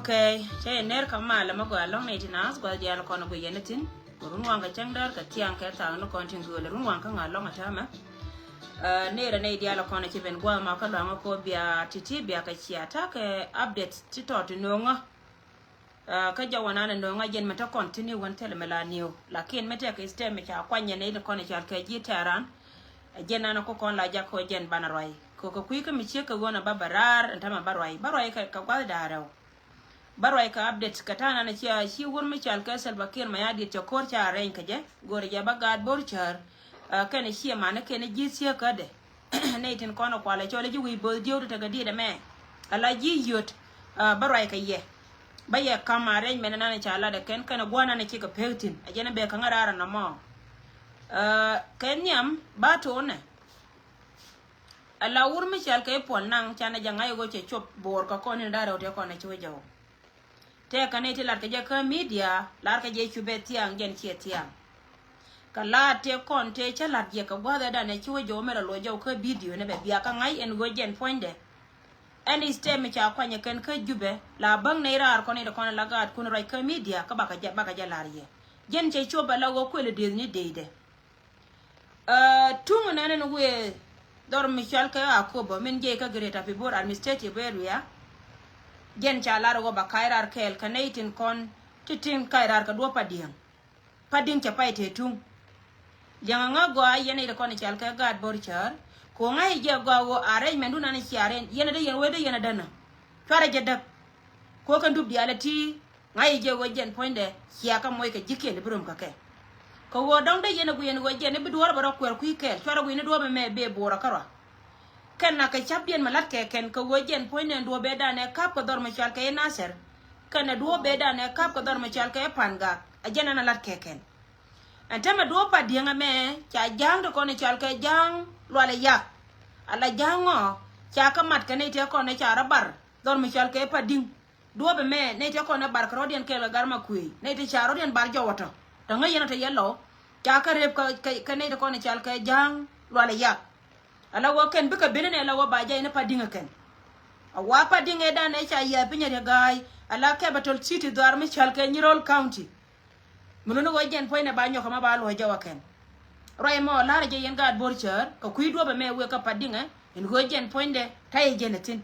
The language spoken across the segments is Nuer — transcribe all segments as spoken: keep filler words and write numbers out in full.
Ok, cɛ yɛ ner kɛ mal ɛmɛ gɔaa lɔŋ ni ti naath gua̱th diaal kɔn gui yɛn ithin. Run waŋ kɛ cäŋ däär kɛ thiaŋ kɛ thaak ni kɔn tin gööl run waŋ kä ŋa̱ lɔŋ a täämɛ. Ner ɛ nɛy diaal kɔn ci ben gua̱th ma kä luaŋä kɔ bia titi bia kɛ cia ta̱kɛ update ti tɔt ti no̱o̱ŋä. Kä jɛ wä nan ɛ no̱o̱ŋä jɛn mɛ te kɔn tini wän thilɛ mɛ la niw lakin mɛ tɛk istem mɛ ca kuany yɛn nɛy ti kɔn ical kɛ ji̱ tɛran. Ɛ jɛn nan ɛ kɔ kɔn la jak kɔ jɛn banɛ ruay kɔ kɛ kui̱ kä mi ciek kɛ ɣöö nɛ ba bɛ raar ɛn tämɛ ba ruay ba ruay kɛ gua̱th da̱a̱ rɛw. Bä ruac kɛ update kɛ ta̱a̱ nanɛ cia ci wur mi cal kɛ Salva Kiir Mayardit cɛ ko̱r ca rɛny kɛ jɛ go̱rɛ jɛ bä gaat bo̱r cäär. Kɛnɛ ciɛ manɛ kɛnɛ ji̱ thiek kädɛ. Nɛy tin kɔn ɛ kualɛ cɔl ji̱ wi̱i̱ bo̱th diöw ti tekɛ diet ɛmɛ. Ala ji̱ yöt bä ruac kɛ yɛ. Bä yɛ ka̱m arrangement nanɛ ca lat ɛ kɛn kɛnɛ gua̱n nanɛ cikɛ pek thi̱n a jɛn ɛ bɛ käŋä raar ɛnɔmɔ. Kɛ nhiam ba to̱o̱nɛ. Ala wur mi cɔal kɛ i̱ Puɔl Naŋ canɛ jɛ ŋa̱c i̱ ɣöö cɛ cop bo̱o̱r kɛ kɔn in da̱rɛ wä tëë kɔn ɛ ci wä jɛ wä. Tëë kɛ nɛy ti lat kɛ jɛ kä media lar kɛ jɛ cupɛ thiaŋ jɛn ciɛ thiaŋ. Kɛ laat tëë kɔn tëë cä lat jɛ kɛ gua̱thɛ danɛ ci wä jɛ wä mi rɔ luɔc jɛ wä kä video ni bɛ bia kä ŋa̱c ɛn ɣöö jɛn puɔ̱nydɛ. Ɛn i̱ step mi ca kuany ɛ kɛn kä Jubɛ la bäŋ nɛy raar kɔn in dee kɔn ɛ la gaatkun ruac kä media kä bakɛ jɛ bakɛ jɛ lar yɛ. Jɛn cɛ cop ala ɣöö kuël ɛ dëëth ni dëëcdɛ. Tuŋ nɛn ni wëë dhɔr mi cɔal kɛ Akobo min jiɛc kä Greater Pibor Administrative Area. Jɛn ca lar ɣöö ba kac raar kɛɛl kɛ nɛy tin kɔn ti tin kac raar kɛ duɔ̱p Padiɛŋ. Padiɛŋ cɛ pay tëë tuŋ. Liɛŋɛ ŋä gɔaa yɛn nɛy ti kɔn i̱ cɔal kɛ gaat bo̱r cäär. Kɛ ɣöö ŋa̱c i̱ jɛ gɔaa ɣöö arrangement dun an i̱ cia rɛn yɛn ɛ dee yɛn wee dee yɛn ɛ dänä. Cuarɛ jɛ däk. Kɛ ɣöö kɛn dup diaal ɛ ti. Ŋa̱c i̱ jɛ ɣöö jɛn puɔ̱nydɛ cia kä moc kɛ ji̱kiɛn i̱ bi röm kɛ kɛ. Kɛ ɣöö dɔ̱ŋ dee yɛn ɛ guiɛn ɣöö jɛn i̱ bi duɔ̱ɔ̱r bɛ rɔ kuɛɛr kui̱ kɛɛl cuarɛ gui̱n i̱ duɔ̱ɔ̱r bɛ mɛ bee bo̱o̱r ɛ kärɔa. Kɛn na kɛ ca̱p diɛn mɛ la̱t kɛ kɛn kɛ ɣöö jɛn puɔ̱nydɛ duɔ̱ɔ̱r bɛ danɛ ka̱p kɛ dhɔr mɛ cɔal kɛ i̱ Nathɛr. Kɛn ɛ duɔ̱ɔ̱r bɛ danɛ ka̱p kɛ dhɔr mɛ cɔal kɛ i̱ Pa̱n Gak ɛ jɛn ɛn ɛ la̱t kɛ kɛn. Ɛn täämɛ duɔ̱ɔ̱p Padiɛŋ ɛmɛ ca ja̱a̱ŋ ti kɔn i̱ cɔal kɛ ja̱a̱ŋ lual ɛ yak. Ala ja̱a̱ŋ ɔ ca kä mat kɛ nɛy tëë kɔn ɛ ca rɔ bar dhɔr mɛ cɔal kɛ i̱ Padiɛŋ. Duɔ̱ɔ̱p ɛmɛ nɛy tëë kɔn ɛ bar kɛ rɔ̱diɛn kɛɛl kɛ gar ma kuëëc nɛy tëë ca rɔ̱diɛn bar jɔwä tɔ. Tɔ ŋäc yɛn ɔ te yɛ lɔ ca kä rep kɛ nɛy tëë kɔn ɛ cɔal kɛ ja̱a̱ŋ lual ɛ yak. Ala wä kɛn bikɛ ben ɛnɛ ala wä ba jay ni Padiɛŋ ɛ kɛn. A wa Padiɛŋ ɛ danɛ ca yiath piny ɛ riɛ ga̱a̱c ala capital city dhɔaar mi cɔal kɛ Nyirol County. Mi luni ɣöö jɛn puɔ̱nydɛ ba nyɔk kɛ ma ba luɔ̱c jɔwä kɛn. Ruac ɛmɔ la̱rä jɛ yɛn gaat bo̱r cäär kɛ kui̱ duɔ̱ɔ̱p ɛmɛ wëë kä Padiɛŋ ɛ in ɣöö jɛn puɔ̱nydɛ ta̱yɛ jɛn ɛ thi̱n.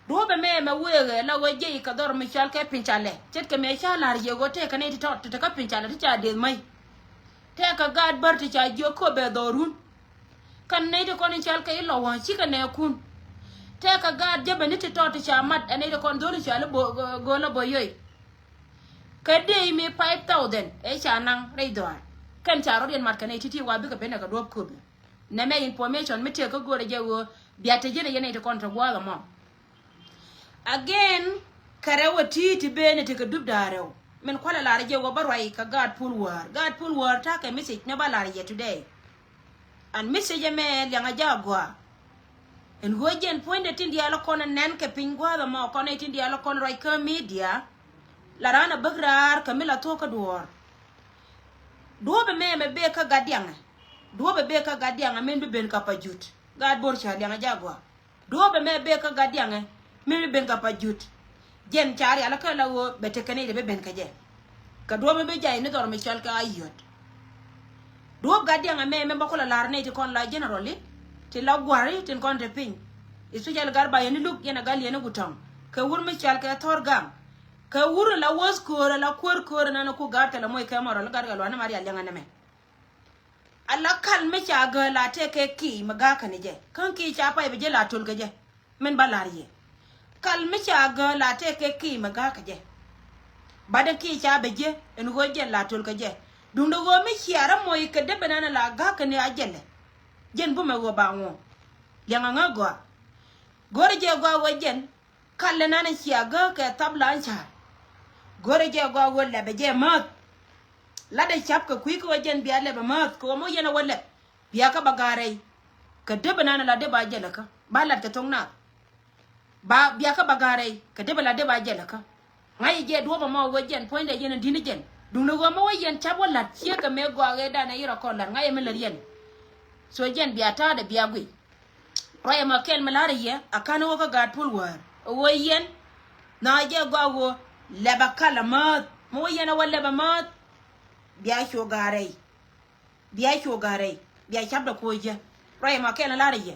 Duɔ̱ɔ̱p ɛmɛ mɛ wëë ɛ la ɣöö jɛ i̱ kɛ dhɔr mi cɔal kɛ piny ca lɛ ce̱tkɛ mëë ca la̱r yɛ ɣöö tëëkɛ nɛy ti tɔt ti te kä piny ca lɛ ti ca deth mäc. Tëëkɛ gaat bär ti ca jiök köp bɛ dhɔrun. Kɛn nɛy ti kɔn in cɔal kɛ i̱ lɔ wäŋ cikɛ nɛɛkun. Tëëkɛ gaat jäpɛ ni ti tɔt ti ca mat ɛ nɛy ti kɔn dho̱l in cɔal i̱ göl ɛ bä yöi. Kɛ dee i̱ mi five thousand ëë ca naŋ rɛy dhɔaar. Kɛn ca rɔ̱diɛn mat kɛ nɛy ti̱ti̱ wa bikɛ ben ɛ kɛ duɔ̱ɔ̱p köpɛ. Nɛmɛ information mi tëëk kä göörä jɛ ɣöö bia te ji̱n ɛ yɛn nɛy ti kɔn te gua̱a̱th ɛmɔ. Again, kɛ rɛw ɛ ti̱i̱ ti ben ɛ tekɛ dup da̱a̱ rɛw min kualɛ lar jɛ wä bä ruac kɛ gaat pul wäär. Gaat pul wäär ta̱kɛ message nɛ bä lar yɛ today. And message ɛmɛ liaŋ a ja̱ a gɔaa. Ɛn ɣöö jɛn puɔ̱nydɛ tin diaal kɔn ɛ nɛn kɛ piny gua̱a̱th ɛmɔ kɔn ɛ tin diaal kɔn ruac kä media. La raan a bäk raar kɛ mi la thuɔ̱k kä duɔ̱ɔ̱r. Duɔ̱ɔ̱p ɛmɛ mɛ bek kä gat diaŋɛ. Duɔ̱ɔ̱p ɛ bek kä gat diaŋɛ min bi ben kä pa jut. Gaat bo̱r cä liaŋ a ja̱ a gɔaa. Duɔ̱ɔ̱p ɛmɛ bek kä gat diaŋɛ mi bi ben kä pa jut. Jɛn ca rial kä la ɣöö bɛ tekɛ nɛy dee bi ben kä jɛ. Kɛ duɔ̱ɔ̱p mi bi jay ni dhɔr mi cɔal kɛ a yöt. Duɔ̱ɔ̱p gat diaŋɛ mɛ mɛ bä kulɛ la̱r nɛy ti kɔn la generally ti la gua̱ri tin kɔn te piny. Especially gat ba yɛn ni luk yɛn a gal yɛn ni gutäŋ kɛ wur mi cɔal kɛ thɔr gaŋ. Kɛ wur la wäth köörä la kuäär köörä nɛn ku gat kɛ la moc kɛ mɔrɔ la gat kɛ luani ma rial diaŋɛ nɛmɛ. Ala kal mi ca gääl a tëë kɛ ki̱i̱ mi ga̱a̱kä ni jɛ. Kä ki̱i̱ ca pay bi jɛ la töl kɛ jɛ. Min ba la̱r yɛ. Kal mi ca gääl a tëë kɛ ki̱i̱ mi ga̱a̱kä jɛ. Bat in ki̱i̱ ca bɛ jɛ in ɣöö jɛ la töl kɛ jɛ. Duundɛ ɣöö mi cia rɔ moc kɛ dee ben ɛn la ga̱a̱kä ni a jɛlɛ. Jɛn bumɛ ɣöö ba ŋuɔ. Liɛŋɛ ŋä gɔaa. Go̱rɛ jɛ gɔaa ɣöö jɛn. Kalɛ nan cia gä kɛ thap la an car. Go̱rɛ jɛ gɔaa ɣöö lɛpɛ jɛ määth. Latdɛ cap kɛ kui̱ kɛ ɣöö jɛn bia lɛpɛ määth kɛ ɣöö mi wä yɛn a wä lɛp. Bia kä ba ga̱a̱r rɛy. Kɛ depɛ nan la depɛ a jɛlɛ kä ba lat kɛ thoŋ naath. Ba bia kä ba ga̱a̱r rɛy kɛ depɛ la depɛ a jɛlɛ kä. Ŋa̱c jɛ duɔ̱ɔ̱p ɛmɔ ɣöö jɛn puɔ̱nydɛ yɛn in di̱t ni jɛn. Duundɛ ɣöö mi wä yɛn cap wä la̱t ciekɛ mëë gɔaa ɣëëdan ɛ irɔ kɔn la̱t ŋa̱c ɛ mi lät yɛn. So jɛn bia ta̱a̱dɛ bia guic. Ruac ɛmɔ kɛl mi la̱rä yɛ a ka̱n wä kä gaat puɔl wäär ɛ ɣöö yɛn. Nhɔakä jɛ gɔaa ɣöö lɛpɛ kal amääth mi wä yɛn ɛ wä lɛpɛ määth. Bia cu ga̱a̱r rɛy. Bia cu ga̱a̱r rɛy bia capdɛ ko̱o̱c jɛ. Ruac ɛmɔ kɛl mi la̱rä yɛ.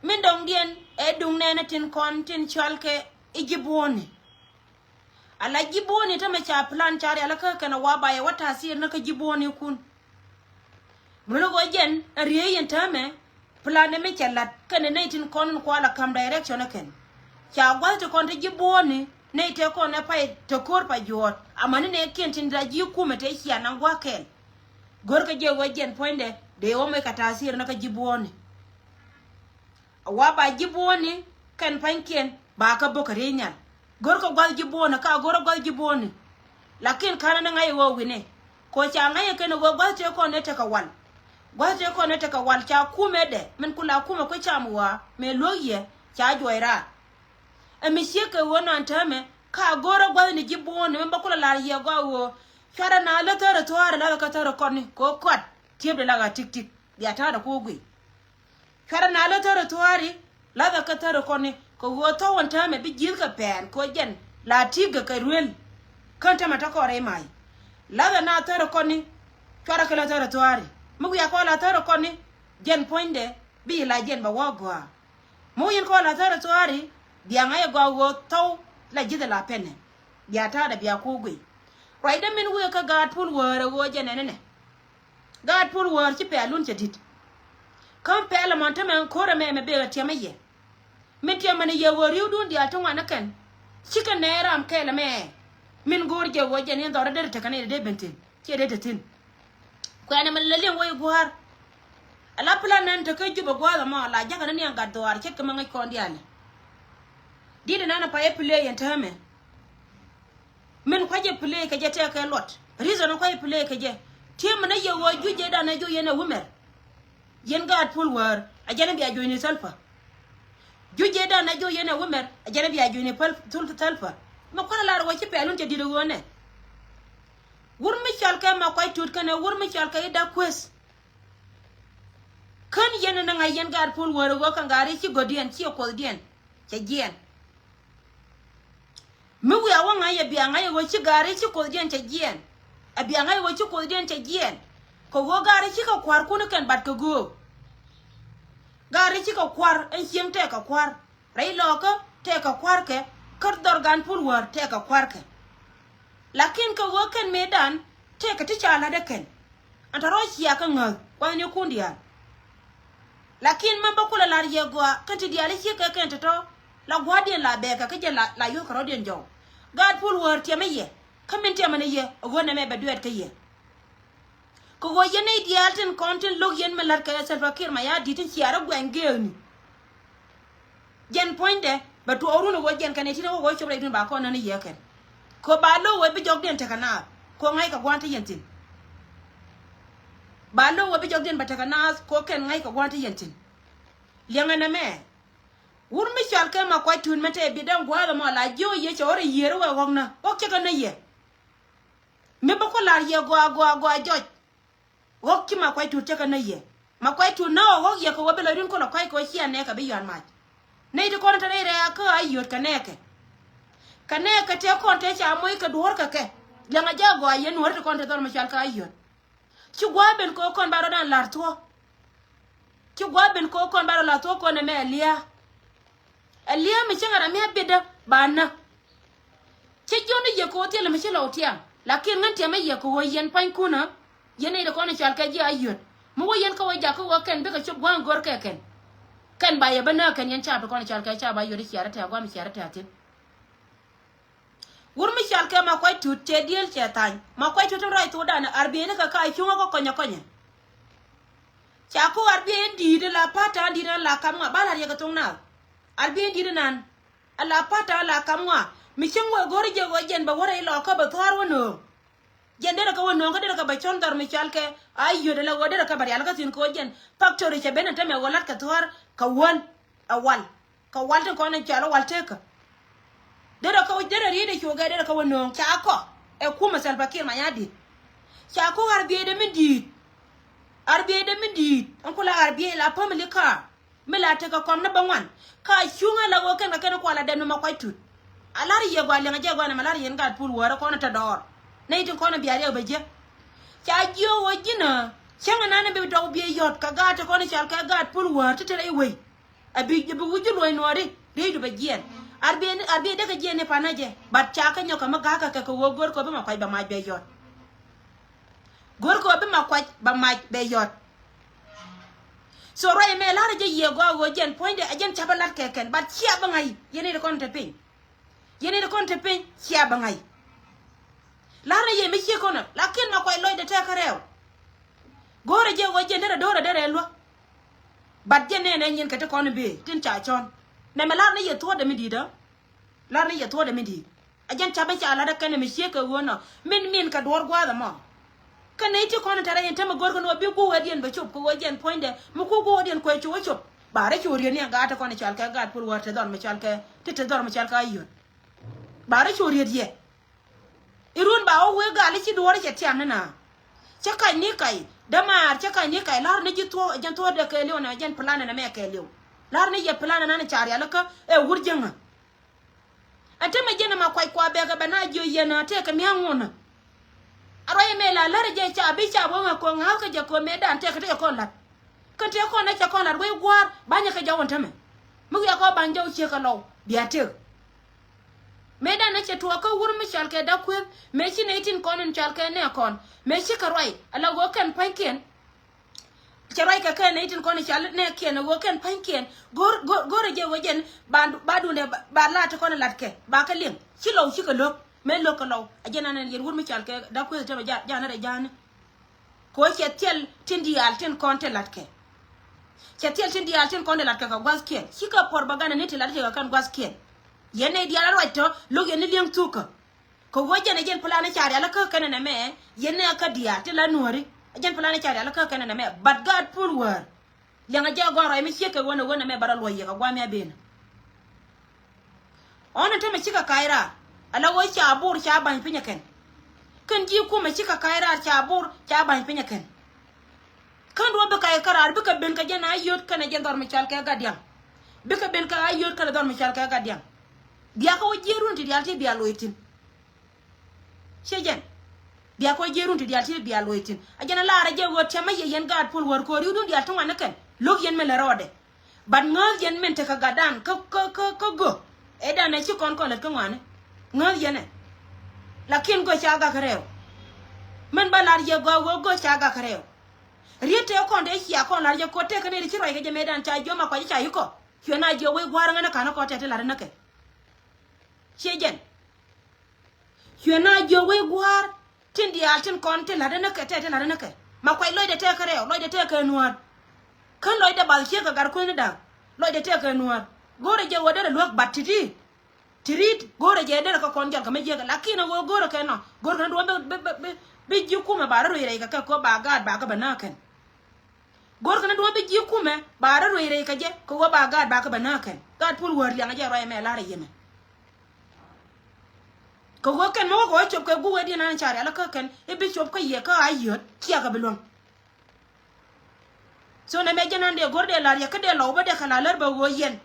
Min dɔ̱ŋdiɛn ɛ duŋ nɛɛni tin kɔn tin cɔalkɛ i̱ ji̱ buɔ̱ɔ̱ni. Ala ji̱ buɔ̱ɔ̱ni tämɛ ca plan ca rial kä kɛn a wa ba yɛ wä ta̱a̱ thiir ni kä ji̱ buɔ̱ɔ̱nikun. Mun ni ɣöö jɛn a riee yɛn täämɛ plan ni mi cɛ la̱t kɛn ni nɛy tin kɔn in kual a ka̱m direction ɛ kɛn. Ca gua̱th ti kɔn ti ji̱ buɔ̱ɔ̱ni nɛy tëë kɔn ɛ pay te ko̱r pa juɔ̱ɔ̱t amäni nɛɛkiɛn tin da ji̱ kumɛ tëë cia naŋ gua̱a̱k kɛɛl. Go̱rkɛ jɛ ɣöö jɛn puɔ̱nydɛ dee wä mec kɛ ta̱a̱ thiir ni kä ji̱ buɔ̱ɔ̱ni. A wa ba ji̱ buɔ̱ɔ̱ni kɛn pa̱nykiɛn ba kä bo̱k kɛ riey nhial. Go̱rkɛ gua̱th ji̱ buɔ̱ɔ̱ni ka go̱rä gua̱th ji̱ buɔ̱ɔ̱ni. Lakin ka̱nä ni ŋa̱c ɛ ɣöö wi̱nɛ. Kɛ ɣöö ca ŋa̱c ɛ kɛn ɛ ɣöö gua̱th tëë kɔn ɛ tekɛ wal. Gua̱th tëë kɔn ɛ tekɛ wal ca kumɛ dɛ min kula kumɛ kui̱ cam ɣɔaa mëë luäk yɛ ca juɔc raar. Ɛ mi ciek kɛ ɣöö nɔn täämɛ ka go̱rä gua̱thni ji̱ buɔ̱ɔ̱ni min bä kulɛ la̱r yɛ gɔaa ɣöö cuarɛ na lä thäär ɛ thua̱a̱ri la̱thɛ kä thäär ɛ kɔni kɛ ɣöö kɔat tiepdɛ la ɣaa tik tik. Bia ta̱a̱dɛ ku guic. Cuarɛ na lä thäär ɛ thua̱a̱ri la̱thɛ kä thäär ɛ kɔni kɛ ɣöö thɔw ɛn täämɛ bi ji̱th kɛ pɛɛn kɛ ɣöö jɛn la ti̱i̱kɛ kɛ ruel. Kän täämɛ te kɔn rɛy ma̱a̱c. La̱thɛ na thäär ɛ kɔni cuarɛ kɛ lä thäär ɛ thua̱a̱ri mi wiaa kɔn la thäär ɛ kɔni. Jɛn puɔ̱nydɛ bi la jɛn bɛ wä gɔaa. Mi wä yɛn kɔn la thäär ɛ thua̱a̱ri bia ŋa̱c ɛ gɔaa ɣöö thɔw la ji̱th ɛ la pɛnɛ. Bia ta̱a̱dɛ bia ku guic. Ruacdä min wëë kä gaat puɔl wäär ɛ ɣöö jɛn ɛnɛnɛ. Gaat puɔl wäär ci pɛlun cɛ di̱t. Kä pɛl ɛmɔn tämɛ ko̱r ɛmɛ mɛ bekɛ tiɛmä yɛ. Min tiɛmä ni yɛ ɣöö ri̱wdun diaal ti ŋuan ɛ kɛn. Cikɛ nɛɛ ram kɛl ɛmɛ. Min go̱o̱r jɛ ɣöö jɛn in dhɔrä derɛ tekɛ ni dee ben thi̱n ciɛ dee te thi̱n. Kuɛnɛ mi lɛ liŋ wec gua̱a̱r. Ala plan nɛn tekä Jubɛ gua̱a̱th ɛmɔ la jakä ni niɛŋ gat dhuaar ce̱tkɛ mi ŋäc kɔn diaal. Di̱t ɛnɛn ɛ pay ɛ play yɛn täämɛ. Min kua̱cɛ play kɛ jɛ tɛkɛ luɔt. Reason kua̱cɛ play kɛ jɛ. Tiee mi nɛ yɛ ɣöö juc jɛ danɛ juc yɛn ɛ wumɛr. Yɛn gaat puɔl wäär a jɛn ɛ bia juɔ̱cni Salva. Juc jɛ danɛ juc yɛn ɛ wumɛr a jɛn ɛ bia juɔ̱cni päl thul Salva. Mi kua̱n ɛ lar ɣöö ci pɛlun cɛ di̱t ɛ ɣöö nɛ. Wur mi cɔal kɛ ma kuac tut kɛnɛ wur mi cɔal kɛ i̱ dak kueth. Kän yɛn ni ŋa̱c yɛn gaat puɔl wäär ɛ ɣöö kɛn gaat i̱ ci gɔ̱diɛn ci ɛ kuɔthdiɛn cɛ jiɛɛn. Mi wiaa wä ŋa̱c ɛ bia ŋa̱c ɛ ɣöö ci gaari ci kuothdiɛn cɛ jiɛɛn. Ɛ bia ŋa̱c ɛ ɣöö ci kuothdiɛn cɛ jiɛɛn. Kɛ ɣöö gaari cikɛ kua̱rkun kɛn bat kɛ göök. Gaari cikɛ kua̱r ɛn cieŋ tɛɛkɛ kua̱r. Rɛy lɔɔkä tɛɛkɛ kua̱rkɛ. Kä dhɔr gan puɔl wäär tɛɛkɛ kua̱rkɛ. Lakin kɛ ɣöö kɛn mëëdan tëëkɛ ti ca la̱t ɛ kɛn. Ɛn tɔ̱ rɔ̱ cia kä ŋäth kua̱thnikun diaal. Lakin mɛn bä kulɛ la̱r yɛ gɔaa kɛn ti diaal i̱ ciek kɛ kɛn tɔ̱tɔ̱. La gua̱a̱thdiɛn la bɛɛkɛ kä jɛ la, la yuɔ̱thkɛ rɔ̱diɛn jɔw. Gaat puɔl wäär tiɛmä yɛ kä min tiɛmä ni yɛ ɛ ɣöö nɛmɛ bɛ dueet kä yɛ. Kɛ ɣöö yɛn nɛy diaal tin kɔn tin lo̱k yɛn mi la̱t kɛ Salva Kiir Mayardit tin ciaarä guɛny geekni. Jɛn puɔ̱nydɛ bɛ tuɔɔk run ɛ ɣöö jɛn kɛn ɛ tin ɛ ɣöö cop rɛydun ba kɔn nän i̱ yɛ kɛn. Kɛ ba lo̱k ɣöö bi jɔkdiɛn tekɛ naath kɛ ɣöö ŋa̱ckɛ gua̱a̱n te yɛn thi̱n. Ba lo̱k ɣöö bi jɔkdiɛn bɛ tekɛ naath kɛ ɣöö kɛn ŋa̱ckɛ gua̱a̱n te yɛn thi̱n. Liɛŋɛ nɛmɛ. Wur mi cɔal kɛ ma kuac tun mɛ te bi däŋ gua̱a̱th ɛmɔ la jiök yɛ cɛ ɣöö rɛ yiëër wɛ ɣɔ̱knä ɣɔ̱k cɛ kɛ nä yɛ. Mi bä ku la̱r yɛ gɔaa gɔaa gɔaa jɔc. Ɣɔ̱k ci ma kuac tut cä kɛ nä yɛ. Ma kuac tut nä ɣɔ̱k yɛ kɛ ɣöö bi lɔcdun kɔn ɛ kuac kɛ ɣöö ciɛ nɛɛkɛ bi yɔ̱a̱n mac. Nɛy ti kɔn te rɛy rɛ̈ɛ̈k kä a yio̱t kɛ nɛɛkɛ. Kɛ nɛɛkɛ tëë kɔn tëë ca moc kɛ duɔ̱ɔ̱r kɛ kɛ. Liɛŋɛ jɛ gɔaa yɛn nuɔ̱ɔ̱r ti kɔn te dhɔr mi cɔal kä a yio̱t. Ci gua̱a̱th ben kɛ ɣöö kɔn ba rɔ̱dan la̱r thuɔ̱k. Ci gua̱a̱th ben kɛ ɣöö kɔn ba rɔ la̱r thuɔ̱k kɔn ɛmɛ ɛ lia̱a̱. Ɛ lia̱a̱ mi cäŋ ram mi a bitdä ba nä. Cä jiɔn ni yɛ kɛ ɣöö thilɛ mi ci lɔw tiam. Lakin ŋän tiam ɛ yɛ kɛ ɣöö yɛn pa̱nykunä. Yɛn nɛy ti kɔn i̱ cɔal kɛ ji̱ a yio̱t mi wä yɛn kä wä jak kä ɣöö kɛn bikɛ cop gua̱a̱ŋ go̱r kɛ kɛn. Kɛn ba yɛ bä nääk kɛn yɛn caap ti kɔn i̱ cɔal kɛ caap a yio̱t i̱ ciaarä tɛ̈ gua̱a̱m i̱ ciaarä tɛ̈ thi̱n. Wur mi cɔal kɛ ma kuac tut cɛ diëël cɛ tha̱a̱ny ma kuac tut in rɔy thokdan arbieyni kɛ ka cuŋä kä kɔnyɛ kɔnyɛ. Ca ku arbiey in di̱i̱t in la pa̱t ta̱a̱ in di̱i̱t in la kam ŋa ba la̱r yɛ kɛ thok naath. Arbiey in di̱i̱t in nan. Ala pata ala kam ŋua. Mi cieŋ wä go̱r jɛ wä jɛn bɛ wä rɛy lɔ kä bɛ thua̱r wä nööŋ. Jɛn derɛ kɛ wä nööŋ kä derɛ kɛ bɛ cɔn dhɔr mi cɔal kɛ a yöt ala wä derɛ kɛ bɛ rial kä thi̱n kɛ wä jɛn. Factory cɛ ben ɛn tämɛ wä lat kɛ thua̱r kɛ wäl. Ɛ wal. Kɛ wal tin kɔn in cɔal wal tekä. Derɛ kɛ wä derɛ riet ɛ cuɔ gɛ derɛ kɛ wä nööŋ ca kɔ. Ɛ kumɛ Salva Kiir Mayardit. Ca kɔ ar biey de min di̱i̱t. Ar biey de min di̱i̱t ɛn kula ar biey la family car. Mi la tekɛ kɔm ni bä ŋuan ka cuŋä la ɣöö kɛn kɛ kɛn kual a dɛn mi ma kuac tut. A lar yɛ gua liɛŋ a jɛ gua nɛ ma lar yɛn gaat pul wäärä kɔn a te dɔɔr. Nɛy tin kɔn a bia riɛk bɛ jiɛ. Ca jiö ɣöö ji̱nä cäŋ a nan bi dɔw biɛ yɔt kɛ gaat ti kɔn a cal kɛ gaat pul wäär ti te rɛy wei. A bi bi wi̱c ji̱ luɔ̱ny nuɔɔri riey du bɛ jiɛn. Ar bi ar bi dek a jiɛn ni pan a jɛ bat ca kɛ nyɔk kɛ mi ga̱a̱k kɛ kɛ kɛ ɣöö go̱r kɛ bi ma kuac bɛ mac bɛ yɔt. Go̱r kɛ ɣöö bi ma kuac bɛ mac bɛ yɔt. So ruac ɛmɛ la̱rä jɛ yiëë gɔaa ɣöö jɛn puɔ̱nydɛ ɛ jɛn ca̱pä la̱t kɛ kɛn but cia bä ŋa̱c yɛn i̱ ti kɔn te piny. Yɛn i̱ ti kɔn te piny cia bä ŋa̱c. La̱rä yɛ mi cie kɔnɔ lakin ma kuac lɔcdɛ tɛk kä rɛw. Go̱rɛ jɛ ɣöö jɛn derɛ do̱rɛ derɛ luä. But jɛn nɛɛnɛ nyin kɛ ti kɔn i̱ bëë tin ca cɔn. Nɛmɛ la̱rä ni yɛ thuɔ̱ɔ̱dɛ mi di̱i̱t ɣä. La̱r ni yɛ thuɔ̱ɔ̱dɛ mi di̱i̱t. A jɛn ca̱p in ca la̱t ɛ kɛn ɛ mi ciek kɛ ɣöö nɔ. Min min kɛ duɔ̱ɔ̱r gua̱a̱th ɛmɔ. Kä nɛy ti kɔn in te rɛy in te mi go̱rkɛ ni ɣöö bi guwɛɛdiɛn bɛ cop kɛ ɣöö jɛn puɔ̱nydɛ mi ku guwɛɛdiɛn kuɛ cu wä cop. Ba rɛ cu riet ni ɛn gaat ti kɔn in cɔal kɛ gaat pul wäär te dhɔr mi cɔal kɛ ti te dhɔr mi cɔal kɛ a yöt. Ba rɛ cu riet yɛ. Irun ba wä wee gal i̱ ci duɔ̱ɔ̱r i̱ cɛ tiam ni na. Cä kac ni kac dämaar cä kac ni kac la̱r ni ji̱ thuɔ̱k jɛn thuɔ̱k dee kɛɛliw na jɛn plan ɛn ɛmɛ kɛɛliw. La̱r ni yɛ plan ɛn an ca rialikä ɛ wur jäŋä. Ɛn te mɛ jɛn ɛma kuac kua bɛɛkɛ bɛ na jiö yɛn ɛ tëëkɛ mia̱a̱ŋ ŋun. A ruac ɛmɛ la lär ɛ jɛ ca bi ca bä ŋä kɔ ŋa̱a̱th kä jɛ kɔ mëëdan tëëkɛ tëëkɛ kɔn la̱t. Kä tëëkɛ kɔn ɛ cɛ kɔn la̱t wec gua̱a̱r ba̱nyɛ kɛ jɔw ɛn tämɛ. Mi wiak kɔ ba̱ny jɔw ciek kɛ lɔw bia tëëk. Mëëdan ɛ cɛ tuɔɔk kä wur mi cɔal kɛ da̱k kueth mëë ci nɛy tin kɔn in cɔal kɛ nɛ kɔn mëë ci kɛ ruac ala ɣöö kɛn pa̱nykiɛn. Cɛ ruac kɛ kɛn nɛy tin kɔn in cɔal nɛ kiɛn ɛ ɣöö kɛn pa̱nykiɛn go̱r go̱r go̱r ɛ jɛ ɣöö jɛn ba ba duundɛ ba la ti kɔn in latkɛ ba kɛ liŋ ci lɔw ci kɛ lo̱k mëë lo̱k kɛ lɔw. A jɛn an ɛn yɛn wur mi cɔal kɛ da̱k kueth tɛmɛ ja̱a̱n rɛ ja̱a̱ni. Kɛ ɣöö cɛ thil tin diaal tin kɔn ti latkɛ. Cɛ thil tin diaal tin kɔn ti latkɛ kɛ gua̱thkiɛn cikɛ propaganda ni ti lat ti kɛ kɛn gua̱thkiɛn. Yɛn nɛy diaal a ruac tɔ lo̱k yɛn ni li̱eŋ thukä. Kɛ ɣöö jɛn ɛ jɛn plan ca rialikä kɛn ɛn ɛmɛ yɛn nɛ kä diaal ti la nuääri. Ɛ jɛn plan ca rialikä kɛn ɛn ɛmɛ but gaat pul wäär. Liɛŋɛ jɛ gɔn rɔy mi ciek kɛ ɣöö nɛ ɣöö nɛ mɛ bä rɔ luɔc yɛ kɛ gua̱a̱th mi a ben. Ɣɔn ɛn tämɛ cikɛ kac raar ala ɣöö ca bo̱r ca ba̱ny piny ɛ kɛn. Kɛn ji̱ kumɛ cikɛ kac raar ca bo̱r ca ba̱ny piny ɛ kɛn. Kän duɔ̱ɔ̱p bi kac kä raar bikɛ ben kɛ jɛn a yöt kɛnɛ jɛn dhɔr mi cɔal kɛ gat diaŋ. Bikɛ ben kɛ a yöt kɛnɛ dhɔr mi cɔal kɛ gat diaŋ. Biakä wä jiɛɛrun ti diaal ti bia loc thi̱n. Ciɛ jɛn. Biakä wä jiɛɛrun ti diaal ti bia loc thi̱n a jɛn a laarä jɛ ɣöö tiɛmä yɛ yɛn gaat puɔl wäär ko̱o̱r riwdun diaal ti ŋuan ni kɛn lo̱k yɛn mi lɛ rɔɔdɛ. But ŋääth yɛn min tekɛ gatdan kä kä kä kä gök. Ëëdan ɛ ci kɔn kɔn lät kä ŋuani. Ŋääth yɛn ɛ. Lakin gök ca gak rɛw. Min ba lar yɛ gɔaa wee gök ca gak rɛw. Riet tëë kɔn tëë cia kɔn lar jɛ ko̱t tëë kä nɛy ti ci ruac kɛ jɛ mëëdan ca jiöm a kuac ca yikɔ. Cuɛ na jiö wec gua̱a̱r ŋän ɛ ka̱n ɛ kɔn tɛt ti lar ɛ näkɛ. Ciɛ jɛn. Cuɛ na jiök wec gua̱a̱r tin diaal tin kɔn tin la̱t ɛnäkɛ tɛt tin la̱t ɛnäkɛ. Ma kuac lɔcdɛ tɛk kɛ rɛw lɔcdɛ tɛk kɛ nuäär. Kän lɔcdɛ bath ciek kɛ gat kuäthni da̱a̱k lɔcdɛ tɛk kɛ nuäär. Go̱o̱rɛ jɛ ɣöö derɛ luäk bat ti̱ti̱. Ti̱ti̱ go̱o̱rɛ jɛ derɛ kɛ kɔn jɔl kɛ mi jiäkɛ lakin ɛ ɣöö go̱o̱rɛ kɛ nɔ go̱o̱rɛ kɛ ni duɔ̱ɔ̱m bi bi bi bi ji̱ kumɛ ba rɔ ruëc rɛy kɛ kɛ kɛ ɣöö ba gaat ba kɛ bɛ nääk kɛn. Go̱rkɛ ni duɔ̱ɔ̱p bi ji̱ kumɛ ba rɔ ruëc rɛy kɛ jɛ kɛ ɣöö ba gaat ba kɛ bɛ nääk kɛn. Gaat puɔl wäär liaŋ jɛ ruac ɛmɛ la̱rä yemɛ. Kɛ ɣöö kɛn mi wä kɛ wä cop kɛ guwɛɛdiɛn an ca rial kä kɛn i̱ bi cop kä yɛ kä a yöt ciɛ kɛ bi luäŋ. So nɛ mɛ jɛn an dee go̱r dee la̱r yɛ kä dee lɔw bä dee kɛ la̱r lär bä ɣöö yɛn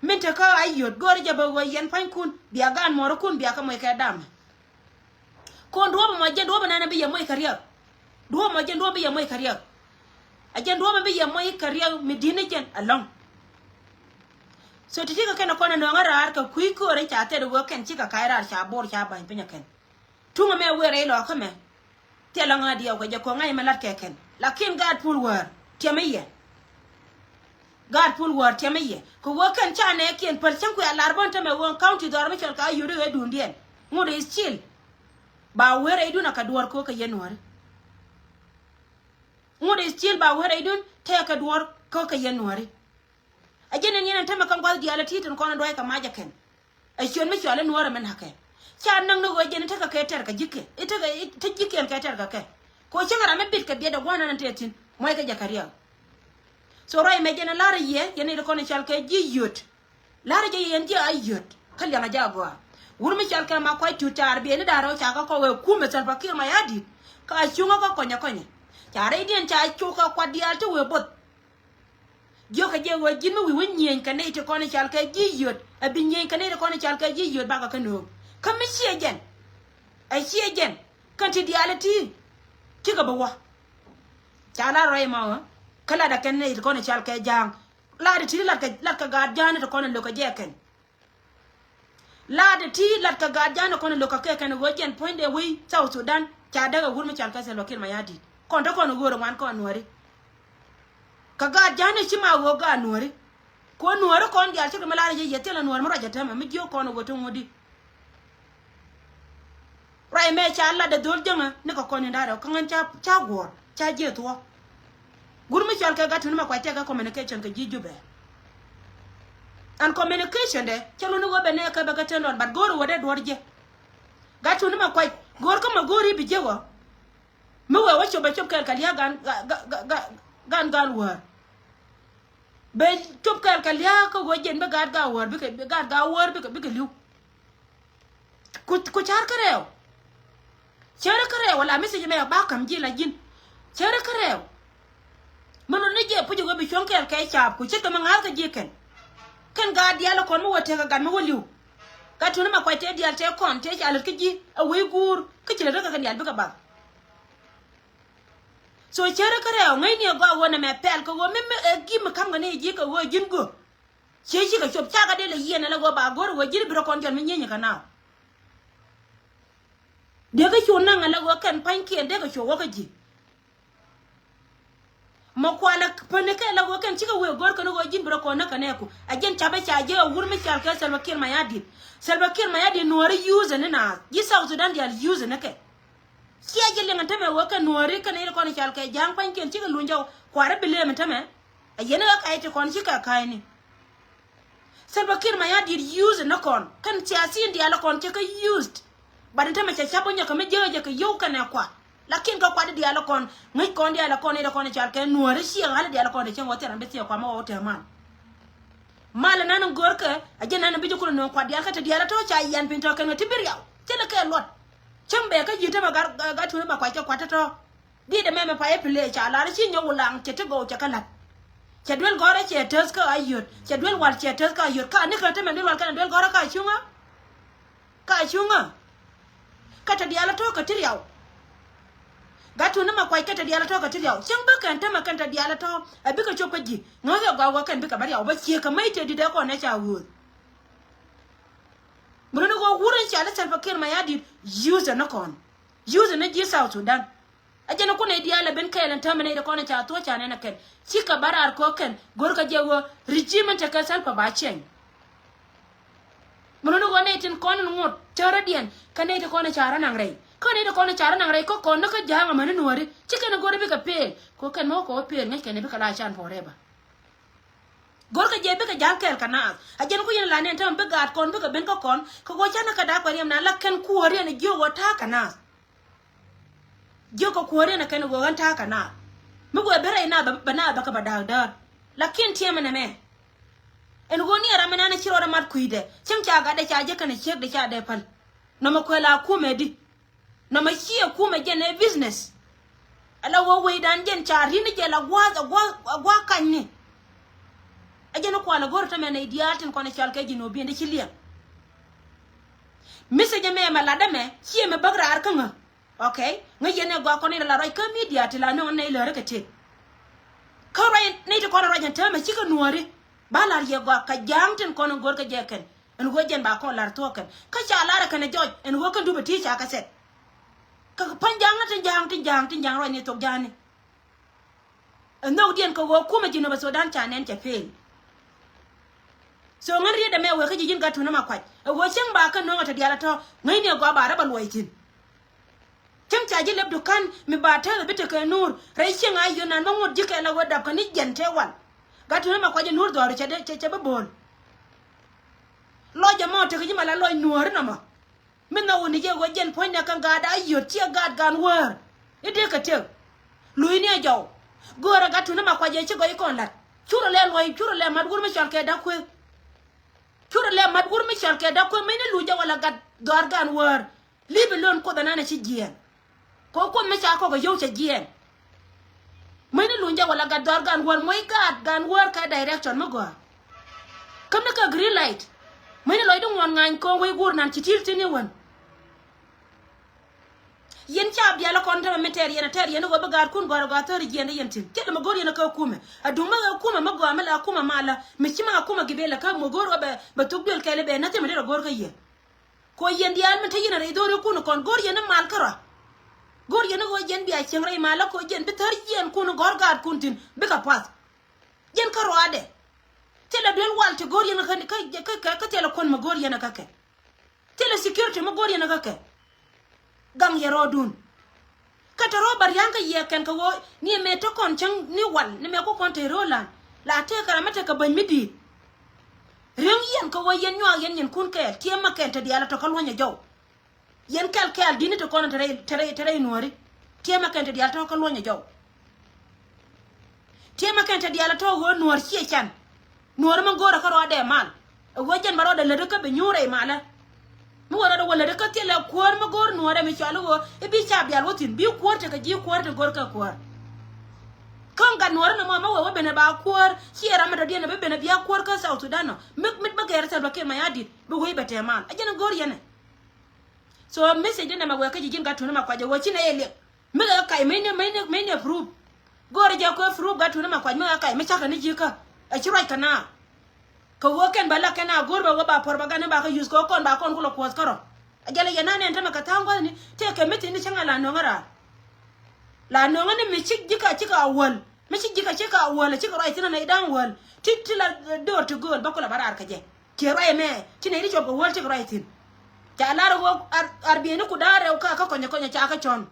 min te kä a yöt go̱r jɛ bä ɣöö yɛn pa̱nykun bia gaat muɔrikun bia kɛ moc kɛ damɛ. Kon duɔ̱ɔ̱p ɛmɔ jɛn duɔ̱ɔ̱p ɛnɛn bi yɛ moc kɛ riɛk. Duɔ̱ɔ̱p ɛmɔ jɛn duɔ̱ɔ̱p bi yɛ moc kɛ riɛk. A jɛn duɔ̱ɔ̱p ɛmɛ bi yɛ moc kɛ riɛk mi di̱t ni jɛn ɛlɔ̱ŋ. So ti ti kɛ kɛn ɛ kɔn ɛ nööŋä raar kɛ kui̱ köör in ca thɛt ɛ wee kɛn cikɛ ka̱c raar ca bo̱r ca ba̱ny piny ɛ kɛn. Tuŋ ɛmɛ wëë rɛy lɔɔkä mɛ. Thilɛ ŋa̱ diɛw kɛ jɛ ko̱ŋ ŋa̱c ɛmɛ la̱t kɛ kɛn lakin gaat puɔl wäär tiɛmɛ yɛ. Gaat puɔl wäär tiɛmɛ yɛ kɛ wee kɛn ca nɛɛkiɛn päl cäŋ kuɛ a lar bän tämɛ wee county dhɔr mi cɔl kɛ a yöt i̱ ɣɛ duundiɛn. Ŋut is cil. Ba wee rɛydun a kɛ duɔ̱ɔ̱r ko̱ kɛ yɛn nuääri. Ŋut is cil ba wee rɛydun tɛɛ kɛ duɔ̱ɔ̱r ko̱ kɛ yɛn nuääri. A jɛn ɛn yɛn ɛn tämɛ kɛn gua̱th diaal ɛ ti̱i̱ tin kɔn ɛ dua̱c kɛ mac ɛ kɛn. Ɛ ciöt mi cɔal i̱ Nuäärä min na̱kɛ. Ca näk ni ɣöö jɛn i̱ tekɛ kɛ tɛr kɛ ji̱kɛ, i̱ tekɛ i̱ te ji̱kiɛn kɛ tɛr kɛ kɛ. Kɛ ɣöö cäŋ ram mi bit kɛ biɛt ɛ gua̱a̱r nan in te thi̱n muɔckɛ jɛ kɛ riɛk. So ruac ɛmɛ jɛn ɛ la̱rä yɛ, yɛn i̱ ti kɔn i̱ cɔal kɛ ji̱ yöt. La̱rä jɛ yɛ yɛn ji̱ a yöt kä liɛŋ a jɛ a gɔaa. Wur mi cɔal kɛ Makuac Tut, caar bieyni da̱ŋ rɛw ca kɛ kɔk ɛ kumɛ Salva Kiir Mayardit. Ka cuŋä kä kɔnyɛ kɔnyɛ. Ca rɛydiɛn ca cuk kɛ kuat diaal ti wëë both. Jiökɛ jɛ ɣöö ji̱n mi wi̱i̱ wä nyieny kɛ nɛy ti kɔn i̱ cɔal kɛ ji̱ yöt, ɛ bi nyieny kɛ nɛy ti kɔn i̱ cɔal kɛ ji̱ yöt bakɛ kä nööŋ. Kä mi ciɛ jɛn, ɛ ciɛ jɛn kɛn ti diaal iti, cikɛ bi wä. Ca lat ruac ɛmɔ ɣä kä latdɛ kɛn nɛy ti kɔn i̱ cɔal kɛ ja̱a̱ŋ. Lat iti, lat kɛ, lat kɛ gaat ja̱a̱ŋ ti kɔn i̱ lo̱k kɛ jɛ kɛn. Lat iti, lat kɛ gaat ja̱a̱ŋ ti kɔn i̱ lo̱k kɛ kɛ kɛn ɣöö jɛn puɔ̱nydɛ wec South Sudan ca däk ɛ wur mi cɔal kɛ Salva Kiir Mayardit. Kɔn te kɔn i̱ ɣöör ɛ ŋuan kɔn Nuääri. Kɛ gaat ja̱a̱ŋ i̱ ci ma ɣöö gaat Nuääri. Kɛ ɣöö Nuääri kɔn diaal cikɛ mi lar i̱ yɛ, yɛ thilɛ Nuäär mi ruac ɛ täämɛ mi jiök kɔn ɣöö ti ŋuɔ̱tdi. Ruac ɛmɛ ca lat ɛ dho̱l jäŋä ni kɛ kɔn in da̱rɛ kä ŋän ca, ca guɔ̱ɔ̱r, ca jiɛ thuɔ̱k. Gur mi cɔal kɛ Gatwec ni Makuac tɛkɛ communication kɛ ji̱ Jubɛ. And communication dɛ cɛ luni ɣöö bɛ nɛ kɛ bɛ kɛ ten lɔn, but go̱o̱r ɛ wä dee duɔ̱r jɛ. Gatwec ni Makuac go̱o̱r kä ma go̱o̱r i̱ bi jɛ wä. Mi wee wä cop bɛ cop kɛɛl kɛ lia̱a̱ gan, ga, ga, ga, ga, gan, gan wäär. Bɛ cop kɛɛl kɛ lia̱a̱ kä ɣöö jɛn bi gaat gaat wäär bikɛ, bi gaat gaat wäär bikɛ, bikɛ li̱w. Ku, ku ca̱r kä rɛw. Cärä kä rɛw wala message mɛ ba ka̱m ji̱ la ji̱n. Cärä kä rɛw. Mɛ lon ni jɛ puc ɣöö bi cuɔ̱ŋ kɛɛl kɛ caap ku ce̱tkɛ mi ŋa̱a̱r kä ji̱ kɛn. Kɛn gaat diaal kɔn mi wä tekɛ gat mi wä li̱w. Gat tuni Makuac tëë diaal tëë kɔn tëë ca lät kä ji̱ ɛ wec guur kä ci lät kä kɛ kɛn diaal bikɛ bath. So cärä kä rɛw ŋäcni ɛ gɔaa ɣöö nɛmɛ pɛl kɛ ɣöö mi, mi ɛ gi̱ mi ka̱m kɛ ni ji̱ kɛ ɣöö ji̱n gök. Ciɛ cikɛ cop cakɛ dee lɛ yiɛn ala ɣöö ba go̱r ɣöö ji̱n bi rɔ kɔn jɔl mi nyieny kɛ naath. Dee kä cu naŋ ala ɣöö kɛn pa̱nykiɛn dee kɛ cu wä kä ji̱. Mɛ kualɛ päni kɛ ala ɣöö kɛn cikɛ wëë go̱r kɛn ɣöö ji̱n bi rɔ kɔn näk kɛ nɛɛku. A jiɛn capɛ ca jiɛ a wur mi cɔal kɛ Salva Kiir Mayardit. Salva Kiir Mayardit Nuääri use ni naath. Ji̱ South Sudan diaal use ni kɛ. Ciɛ ji̱ liŋ ɛn tämɛ ɣöö kɛn Nuääri kɛn i̱ kɔn cɔal kɛ ja̱a̱ŋ pa̱nykiɛn cikɛ luny jɔw. Kua̱ri bi lëëm ɛn tämɛ. A yɛn ɛ ɣä ka̱c ti kɔn cikɛ ka̱a̱cni. Salva Kiir Mayardit use ni kɔn. Kɛn siasin diaal kɔn cɛ kɛ used. But in tämɛ cɛ cap wä nyɛ kɛ mi jiäk jɛ kɛ yio̱w kɛnɛ kua. Lakin kɛ kuat diaal kɔn ŋäc kɔn diaal kɔn i̱ kɔn i̱ cal kɛ Nuääri ciɛ ɣa̱l diaal kɔn i̱ cɛ ŋuɔth thil ram bi thiɛ kua mɛ wä wä tɛɛ mal. Mal nan in görkɛ a jɛ nan in bi ji̱ kulɛ nööŋ kuat diaal kä te diaal tɔ̱ ca yian piny tɔ̱ kɛn kɛ ti bi riaw. Thilɛ kɛ luɔt. Cäŋ bɛ kä ji̱ tämɛ gat, gat tuun in ba kuac kɛ kuat tɔ̱ tɔ̱. Di̱t ɛmɛ mɛ pay ɛ pile ca lar ci nyɔk wulaŋ cɛ ti gɔw cɛ kä la̱t. Cɛ duel gɔrä cɛ täth kä a yöt. Cɛ duel wal cɛ täth kä a yöt. Ka ni kä tämɛ duel wal kɛn a duel gɔrä ka cuŋä. Ka cuŋä. Kä te diaal a tɔ̱ kä ti riaw. Gat tuun ni ma kuac kä te diaal a tɔ̱ kä ti riaw. Cäŋ bä kɛn tämɛ kɛn te diaal a tɔ̱. A bikɛ cop kä ji̱. Ŋäth ɛ gɔaa wä kɛn bikɛ bä riaw bä ciek kä mäc te di̱t ɛ kɔn ɛ ca wööth. Mi run ɛ ɣöö wur in ca lɛ Salva Kiir Mayardit. Use ni kɔn. Use ni ji̱ South Sudan. A jɛn kun nɛy diaal ɛ ben kɛɛl ɛn täämɛ nɛy ti kɔn ca thuɔ̱c ca nɛn ɛ kɛn. Cikɛ bä raar kɔk kɛn go̱rkɛ jɛ ɣöö regime in tekɛ Salva ba change. Min wun ɣöö nɛy tin kɔn in ŋot cärä diɛn kä nɛy ti kɔn ca rɔ naŋ rɛy. Kä nɛy ti kɔn ca rɔ naŋ rɛy kä kɔn ni kä ja̱a̱ŋ amäni Nuääri. Cikɛn go̱r bikɛ peel. Kɛ kɛn mɔ kɛ wä peel ŋäc kɛn bikɛ la can forever. Go̱rkɛ jɛ bikɛ ja̱a̱ŋ kɛɛl kɛ naath. A jɛn ku yɛn la nɛn täämɛ bi gaat kɔn bikɛ ben kä kɔn. Kɛ ɣöö canɛ kɛ da̱a̱k kɛ riɛm na la kɛn kuäär yɛn jiök ɣöö ta̱a̱ kɛ naath. Jiök kɛ kuäär yɛn ɛ kɛn ɛ ɣöö ɣän ta̱a̱ kɛ naath. Mi guɛ ben rɛy naath bɛ naath bɛ kɛ bɛ da̱a̱k däär. Lakin tiɛmɛ nɛmɛ. Ɛn ɣöö ni ɛ ram mi nan ɛ ci rɔɔdɛ mat kui̱dɛ. Cäŋ ca gatdɛ ca jek kɛn ɛ ciekdɛ ca dee päl. Nɔmɔ kuɛ la kumɛ di. Nɔmɔ ciɛ kumɛ jɛn ɛ business. Ɛ la ɣöö wecdan jɛn ca ri̱n jɛ la gua̱a̱th ɛ gua̱a̱th ɛ gua̱a̱th kanyni. Ɛ jɛn ɛ kualɛ go̱r tämɛ nɛy diaal tin kɔn ɛ cɔal kɛ ji̱ nööbiɛn dee ci liɛŋ. Message ɛmɛ mɛ latdä mɛ ciɛ mɛ bäk raar kä ŋä. Okay. Ŋäc yɛn ɛ gɔaa kɔn in la ruac kä media ti la nöŋ nɛy läri kɛ tëk. Kä ruac nɛy ti kɔn ruac ɛn täämɛ cikɛ Nuääri. Ba la̱r yɛ gɔaa kɛ ja̱a̱ŋ tin kɔn in go̱rkɛ jɛ kɛn. Ɛn ɣöö jɛn ba kɔn la̱r thuɔ̱k kɛn. Kä ca la̱r ɛ kɛn ɛ jɔc ɛn ɣöö kɛn dup ɛ ti ca kɛ thɛt. Kä pa̱ny ja̱a̱ŋ ni tin ja̱a̱ŋ tin ja̱a̱ŋ tin ja̱a̱ŋ ruac ni thok ja̱a̱ŋni. Ɛ nhökdiɛn kɛ ɣöö kumɛ ji̱ Junub Sudan ca nɛn cɛ peel. So ŋän riet ɛmɛ wee kä ji̱ ji̱n gat tuun ɛma kuac. Ɛ ɣöö cäŋ ba kä nööŋ ɛ te diaal ɛ tɔ̱ ŋäcni ɛ gɔaa ba rɛ bɛ luɔc thi̱n. Cäŋ ca ji̱ lep dukan mi ba tääth ɛ bi tekɛ nuur rɛy cieŋ a yön nan bä ŋot ji̱ kɛ la ɣöö dap kɛ ni jiɛn tëë wal. Gat tuun ɛma kuac ɛ nuur dhɔaar cɛ dee cɛ, cɛ bi bo̱o̱l. Lɔc ɛmɔ tekɛ ji̱ mɛ la lɔc nuääri nɔmɔ. Mi nhɔk wuni jɛ ɣöö jɛn puɔ̱nydɛ kɛ gaat a yio̱t ciɛ gaat gaan wäär. I̱ dee kɛ tëk. Lui̱ni ɛ jɔw. Göörä gat tuni ma kuac ɛ ci gɔy kɔn la̱t. Curɛ lɛ luɔ̱c, curɛ lɛ mat wur mi cɔal kɛ da̱k kuëth. Curɛ lɛ mat wur mi cɔal kɛ da̱k kuëth, mëcni luny jɛ wala gat dhɔaar gaan wäär. Li̱pi lön Kuoth ɛnan ɛ ci jiɛɛn. Kɛ Kuoth mi ca kɔk ɛ yio̱w cɛ jiɛɛn. Mäcni luny jɛ wala gat dhɔaar gaan wäär, moc gaat gaan wäär kɛ direction mi gɔaa. Kämni kɛ green light. Mäcni lɔcdi ŋuɔ̱n ŋa̱ny kɔn wec guur nan ci ti̱i̱l thi̱n i̱ wän. Yɛn ca bial ɛ kɔn tämɛ mi tɛɛr yɛn ɛ tɛɛr yɛn i̱ ɣöö bi gaatkun gɔ̱a̱r ɛ gɔaa thäär jiɛɛn dee yɛn thi̱n. Thilɛ mi go̱o̱r yɛn ɛ kä kumɛ. Ɛ duŋ mi ɣä kumɛ mi gɔaa mi la kumɛ malä mi ci ma kumɛ gibilɛ kä mi go̱o̱r ɣä bɛ, bɛ thuk duël kɛɛl i̱ bɛ näthi̱n mi derɛ go̱o̱r kä yɛn. Kɛ ɣöö yɛn diaal min te yɛn a rɛy dho̱o̱ri kun kɔn go̱o̱r yɛn ni mal kärɔa. Go̱o̱r yɛn ni ɣöö yɛn bia cieŋ rɛy mal, la kɛ ɣöö yɛn bi thär yɛn kun gɔ̱r gaatkun thi̱n bikɛ puath. Yɛn kärɔadɛ. Thilɛ duel wal ti go̱o̱r yɛn kä, kä, kä, kä, kä thilɛ kuän mi go̱o̱r yɛn kä kɛ. Thilɛ security mi go̱o̱r yɛn kä kɛ. Gaŋ yɛ rɔɔdun. Kä te rɔ̱ bä ria̱ŋ kä yɛ kɛn kɛ ɣöö ni ɛmɛ te kɔn cäŋ ni wal ni mɛ ku kɔn te röölan. La tëëkɛ ram mi tekɛ bäny mi di̱i̱t. Riäŋ yɛn kɛ ɣöö yɛn nyuak yɛn nyinkun kɛɛl tiɛm ma kɛn te diaal tɔ̱ kä luɔ̱nyɛ jɔw. Yɛn kɛl kɛɛl di̱t ni te kɔn te rɛy, te rɛy, te rɛy nuääri. Tiɛm ma kɛn te diaal tɔ̱ kä luɔ̱nyɛ jɔw. Tiɛmɛ kɛn te diaal a tɔ̱ ɣöö nuäär ciɛ can. Nuäär mi go̱o̱rä kä rɔɔdɛ mal. Ɛ ɣöö jɛn bɛ rɔɔdɛ lätdä kä bi nyuur rɛy malä. Mi wä rɔɔdɛ wä lätdä kä thilɛ kuäär mi go̱o̱r nuäärɛ mi cɔal i̱ ɣöö i̱ bi ca bial wä thi̱n bi kuäär tekɛ ji̱ kuäär ti go̱o̱r kɛ kuäär. Kä gat nuäärä nɔmɔ mi wee wä benɛ ba kuäär ciɛ ram mi dɔ̱diɛn ɛ bi benɛ bia kuäär kä South Sudan nɔ. Mi, mi, mi gɛɛr Salva Kiir Mayardit bi wee bɛ tɛɛ mal. Ɛ jɛn ɛ go̱o̱r yɛn ɛ. So message ni nɛmɛ wee kä ji̱ ji̱n gat tuuni ma kuacɛ wee ci nɛ yɛ liɛk. Mi kɛ kac mi ni, mi ni, mi ni proof. Go̱o̱rä jɛ kuɛ proof gat tuuni ma kuac mi kɛ kac mi cakɛ ni ji̱ kä. Ɛ ci ruac kɛ naar. Kɛ ɣöö kɛn bɛ lak kɛn a go̱o̱r bɛ ɣöö ba propaganda ba kɛ use kɛ ɣöö kɔn ba kɔn kulɛ kuɔth kärɔ. A jɛlɛ yɛn nan ɛn tämɛ kɛ tha̱a̱ŋ gua̱thni tëë kɛ mi thi̱n ni cäŋ a la nöŋä raar. La nöŋä ni mi cik ji̱ kä cik a wäl. Mi cik ji̱ kä cik a wäl, cik ruac thi̱n a nɛy da̱ŋ wäl. Ti, ti la, eh, döör ti gööl bä kulɛ bä raar kɛ jɛ. Ciɛ ruac ɛmɛ ci nɛy ti cop kɛ wäl cik ruac thi̱n. Ca lar ɣöö ar, ar bieyni ku da̱a̱r rɛw kä kä kɔnyɛ kɔnyɛ ca kä cɔn.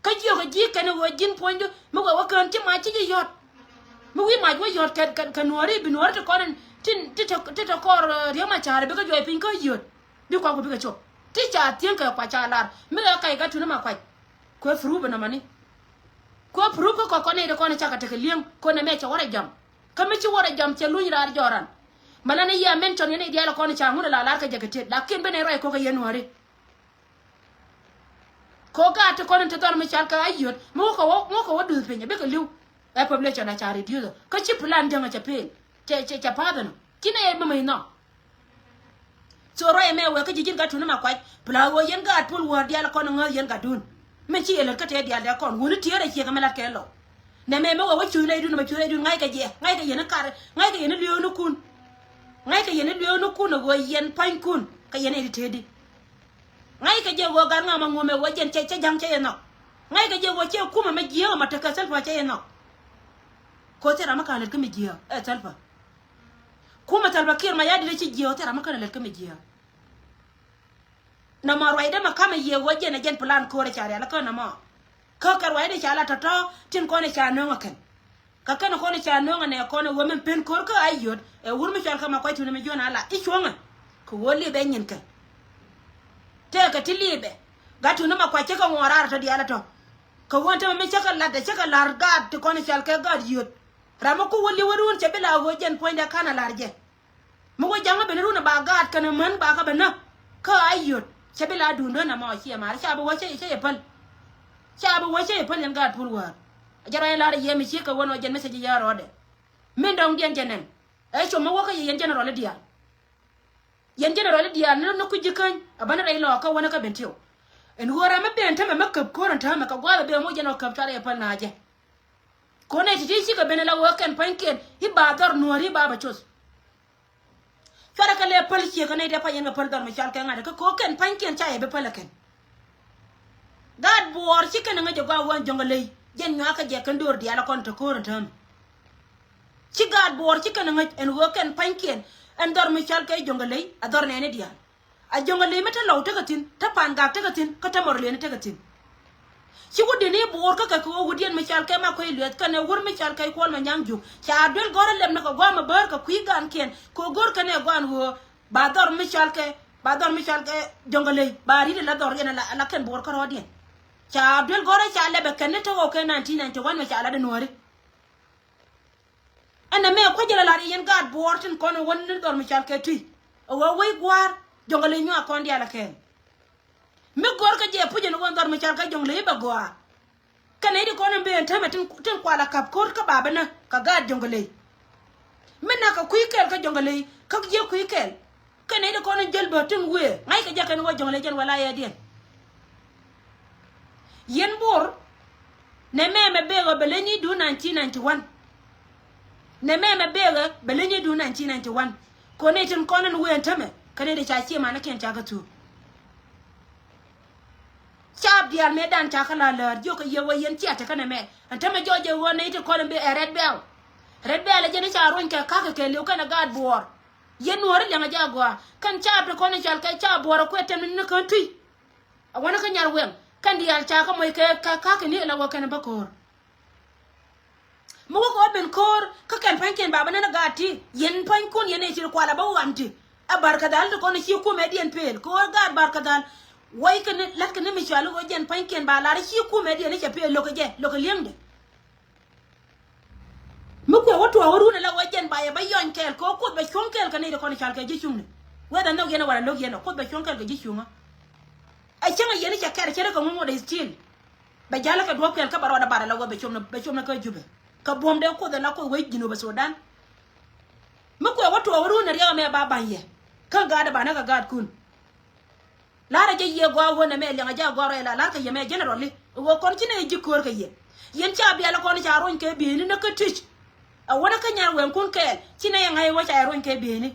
Kä jiök ɛ ji̱ kɛn ɛ ɣöö ji̱n puɔ̱nydu mi wee wä kään ti mac ci ji̱ yɔ̱t. Mi wi̱i̱ mac wä yɔ̱t kɛ, kɛ, kɛ nuɔ̱ɔ̱ri bi nuɔ̱ɔ̱ri ti kɔn in ti, ti, ti, ti te kɔɔr, eh, Riek Machar bikɛ juɔc piny kä yöt. Bi kuak ku bikɛ cop. Ti ca thieŋ kɛ kua ca lar mi kɛ kac gat tuni ma kuac. Kuɛ proof ɛnɔmɔni. Kuɛ proof kä kɔk kɔn in ti kɔn in cakɛ tekɛ li̱eŋ kɔn ɛmɛ cɛ wä rɛ jam. Kä mi ci wä rɛ jam cɛ luny raar jɔran. Mɛ lan in yia mention yɛn in diaal kɔn in ca ŋun in la lar kɛ jɛ kɛ tet lakin ben in ruac kɔk kɛ yɛn nuɔ̱ɔ̱ri. Kɛ ɣöö gaat ti kɔn in te dhɔr mi cal kɛ a yöt mi wä kɛ wä, wä kɛ wä duth piny a bikɛ li̱w. Ɛ population a ca reduce kä ci plan jäŋ a cɛ pil. Cɛ, cɛ, cɛ path ɛnɔ ci nɛ yɛ bä mɛ inɔ. So ruac ɛmɛ wee kä ji̱ ji̱n gat tuni ma kuac pla ɣöö yɛn gaat pul wäär diaal kɔn in ŋäth yɛn gatdun. Min ci yɛ lät kä tëë diaal dee kɔn wuni tiee rɛ ciek ɛmɛ lat kɛ lɔ. Nɛ mɛ mɛ wee wä cuc nɛydun mɛ cuc nɛydun ŋa̱ckɛ jɛ ŋa̱ckɛ yɛn i̱ kar ŋa̱ckɛ yɛn i̱ liöönikun. Ŋa̱ckɛ yɛn i̱ liöönikun ɛ ɣöö yɛn pa̱nykun kɛ yɛn i̱ ti tëëdi. Ŋa̱ckɛ jɛ ɣöö gat ŋa ma ŋuɔ̱mɛ ɣöö jɛn cɛ, cɛ ja̱ŋ cɛ yɛ nhɔk. Ŋa̱ckɛ jɛ ɣöö cɛ kumɛ mɛ jiääk ma tekɛ Salva cɛ yɛ nhɔk. Koth thil ram mi ka̱n lät kä mi jiääk ɛ Salva. Kumɛ Salva Kiir Mayardit ci jiääk thil ram mi ka̱n lät kä mi jiääk. Nɔmɔ ruacdä mɛ ka̱mɛ yiëë ɣöö jɛn ɛ jɛn plan ko̱rɛ ca rial kä nɔmɔ. Kä kɛ ruacdä ca la tɔ̱tɔ̱ tin kɔn ɛ ca nöŋ ɛ kɛn. Kä kɛn kɔn ca nöŋä nɛ kɔn ɛ ɣöö min pen ko̱r kä a yöt ɛ wur mi cɔal kä ma kuac tuni mi juɔ̱n a la i̱ cuɔ̱ŋä. Kɛ ɣöö lipɛ nyin kɛ tëëkɛ ti lipɛ. Gat tuni ma kuac cä kɛ ŋuɔ̱ɔ̱r raar tɔ diaal ɛ tɔ. Kɛ ɣöö tämɛ mi cä kɛ lat ɛ cä kɛ la̱r gaat ti kɔn cɔal kɛ gaat yöt. Ram mi ku wä li̱w ɛ ruun cɛ bi la ɣöö jɛn puɔ̱nydɛ ka̱n a la̱r jɛ. Mi wä ja̱ŋä ben run a ba gaat kɛn a män ba kä ben nä. Kä a yöt cɛ bi la duundä na mɔ ciɛ maar ca bi wä cä cä yɛ päl. Ca bi wä cä yɛ päl yɛn gaat pul wäär. A jɛ rɔy lar yɛ mi ci kɛ wän wä jɛn mi cɛ ji̱ yär rɔɔdɛ. Min dɔŋdiɛn jɛ nɛn ɛ com mi wä kä yɛ yɛn general i̱ diaal. Yɛn general i̱ diaal ni ni kui̱ ji̱ käny a bäni rɛy lɔɔkä wänä kä ben tiw. Ɛn ɣöö ram mi ben tämɛ mi käp ko̱r ɛn täämɛ kɛ gua̱a̱th a ben wä jɛn wä käp cuarɛ yɛ päl na jɛ. Ko̱n ɛ ti̱ti̱ cikɛ ben ala ɣöö kɛn pa̱nykiɛn i̱ ba dhɔr nuääri i̱ ba bɛ coth. Cuarɛ kɛ lɛ päl ciek kɛ nɛy dee pa̱ny yɛn kɛ päl dhɔr mi cɔal kɛ ŋa̱t kɛ ko̱ kɛn pa̱nykiɛn ca yɛ bi päl ɛ kɛn. Gaat buɔɔr ci kɛn ɛ ŋäc ɛ gɔaa ɣöö ɛn jɔ̱ŋ kɛ ley jɛn nyuakä jɛ kɛn do̱r diaal ɛ kɔn te ko̱r ɛn täämɛ. Ci gaat buɔɔr ci kɛn ɛ ŋäc ɛn ɣöö kɛn pa̱nykiɛn ɛn dhɔr mi cɔal kɛ jɔ̱ŋ kɛ ley ɛ dhɔr nɛɛni diaal. A jɔ̱ŋ a ley mi te lɔw tekɛ thi̱n, te pa̱a̱n gak tekɛ thi̱n, kä te mɔr lieni tekɛ thi̱n. Ci wut di̱n i̱ buur kä kɛ kɛ ɣöö wut yɛn mi cɔal kɛ ma kuec lueth kɛnɛ wur mi cɔal kɛ kuɔl ma nyaŋ juk. Ca duel gɔ̱rä lɛm ni kɛ gua̱a̱m a bäär kɛ kui̱ gaankiɛn kɛ ɣöö go̱r kɛnɛ gua̱a̱n ɣöö Ba dhɔr mi cɔal kɛ, ba dhɔr mi cɔal kɛ Jɔŋlɛy ba ri̱t ala dhɔr yɛn ala, ala kɛn Buɔɔr kärɔɔdiɛn. Ca duel gɔ̱rä ca lɛpɛ kɛn ni te ɣɔw kɛ nineteen ninety-one mɛ ca lat i̱ Nuääri. Ɛn nɛmɛ kua̱c jɛ la lar yɛn gaat Buɔɔr tin kɔn in wä ni dhɔr mi cɔal kɛ Tui. Ɛ ɣöö wec gua̱a̱r Jɔŋlɛy nyuak kɔn diaal ɛ kɛɛl. Mi go̱r kä jɛ puc ɛn ɣöö dhɔr mi cɔal kɛ Jɔŋlɛy i̱ bɛ gɔaa. Kɛn nɛy ti kɔn in ben täämɛ tin, tin kual a ka̱p ko̱r kä bapä nä kɛ gaat Jɔŋlɛy. Mi nak kɛ kui̱ kɛl kä Jɔŋlɛy kä jiäk kui̱ kɛl. Kɛn nɛy ti kɔn in jäl bä tin wëë ŋa̱ckɛ jɛ kɛn ɣöö Jɔŋlɛy jɛn wala yɛɛdiɛn. Yɛn Buɔɔr, nɛmɛ mɛ bek ɣä bɛ leny ni duun nineteen ninety-one. Nɛmɛ mɛ bek ɣä bɛ leny ni duun nineteen ninety-one. Kɔn nɛy tin kɔn in wëë ɛn täämɛ kɛn nɛy ti ca ciëmanikiɛn ca kɛ thuuk. Caap diaal mëëdan ca kä la läär jiök kɛ yɛ wä yɛn cia te kä nɛmɛ. Ɛn täämɛ jɔɔc jɛ ɣöö nɛy ti kɔn in bi ɛ Red Belt. Red Belt ɛ jɛn i̱ ca ruɔ̱ny kɛ ka̱kä kɛ li̱w kɛnɛ gaat Buɔɔr. Yɛn Nuääri liɛŋ ɛ jɛ agɔaa. Kɛn caap ti kɔn in cɔal kɛ caap Buɔɔr ɛ kuɛ tɛm ni ni kään Tui. A wänä kä Nyarwɛŋ kɛn diaal ca kä moc kɛ, kɛ ka̱kä ni la wä kɛn bä ko̱o̱r. Mi wä kɛ wä ben ko̱o̱r kä kɛn pa̱nykiɛn bapä nän ɛ gaat ti yɛn pa̱nykun yɛn ɛ cir kual a bä wam ti. Ɛ Barkadhal ti kɔn ɛ ci kumɛdiɛn pëël kɛ ɣöö gaat Barkadhal. Wäckɛ ni, la̱tkɛ ni mi cɔal i̱ ɣöö jɛn pa̱nykiɛn ba lar i̱ ci kumɛdiɛn i̱ cɛ pëël lo̱kɛ jɛ, lo̱kɛ li̱eŋdɛ. Mi kuɛ wä tuɔɔk wä run ala wä jɛn ba yɛ bä yɔny kɛɛl kɛ wä Kuoth bɛ cuɔ̱ŋ kɛɛl kɛ nɛy ti kɔn cɔal kɛ ji̱ cuŋni. Whether nhök yɛn ɛ wala lo̱k yɛn ɛ Kuoth bɛ cuɔ̱ŋ kɛɛl kɛ ji̱ cuŋä. Ɛ cäŋ ɛ yɛn i̱ cɛ kɛr cɛ rɛ kɛ ŋuŋ wä dee still. Bɛ ja̱l kɛ duɔ̱p kɛɛl kä bɛ rɔɔdɛ bar ala wä bɛ cop ni, bɛ cop ni kä Jubɛ. Kä buɔ̱mdɛ Kuoth ala Kuoth wec Jinubä Sudan. Mi kuɛ wä tuɔɔk wä run ɛ riɛk ɛmɛ ba ba̱ny yɛ. Kä gaatdɛ ba näk kɛ gaatkun. La̱rä jɛ yɛ gɔaa ɣöö nɛmɛ liɛŋɛ jɛ a gɔaa rɔy la la̱rkɛ yɛ mɛ generally. Ɣöö kɔn ci nɛ yɛ ji̱ köör kɛ yɛ. Yɛn ca biɛl kɔn ca ruɔ̱ny kɛ bieyni näk kä Tui. A wänä kä Nyarwɛŋkun kɛɛl ci nɛ yɛ ŋa̱c ɣöö ca yɛ ruɔ̱ny kɛ bieyni.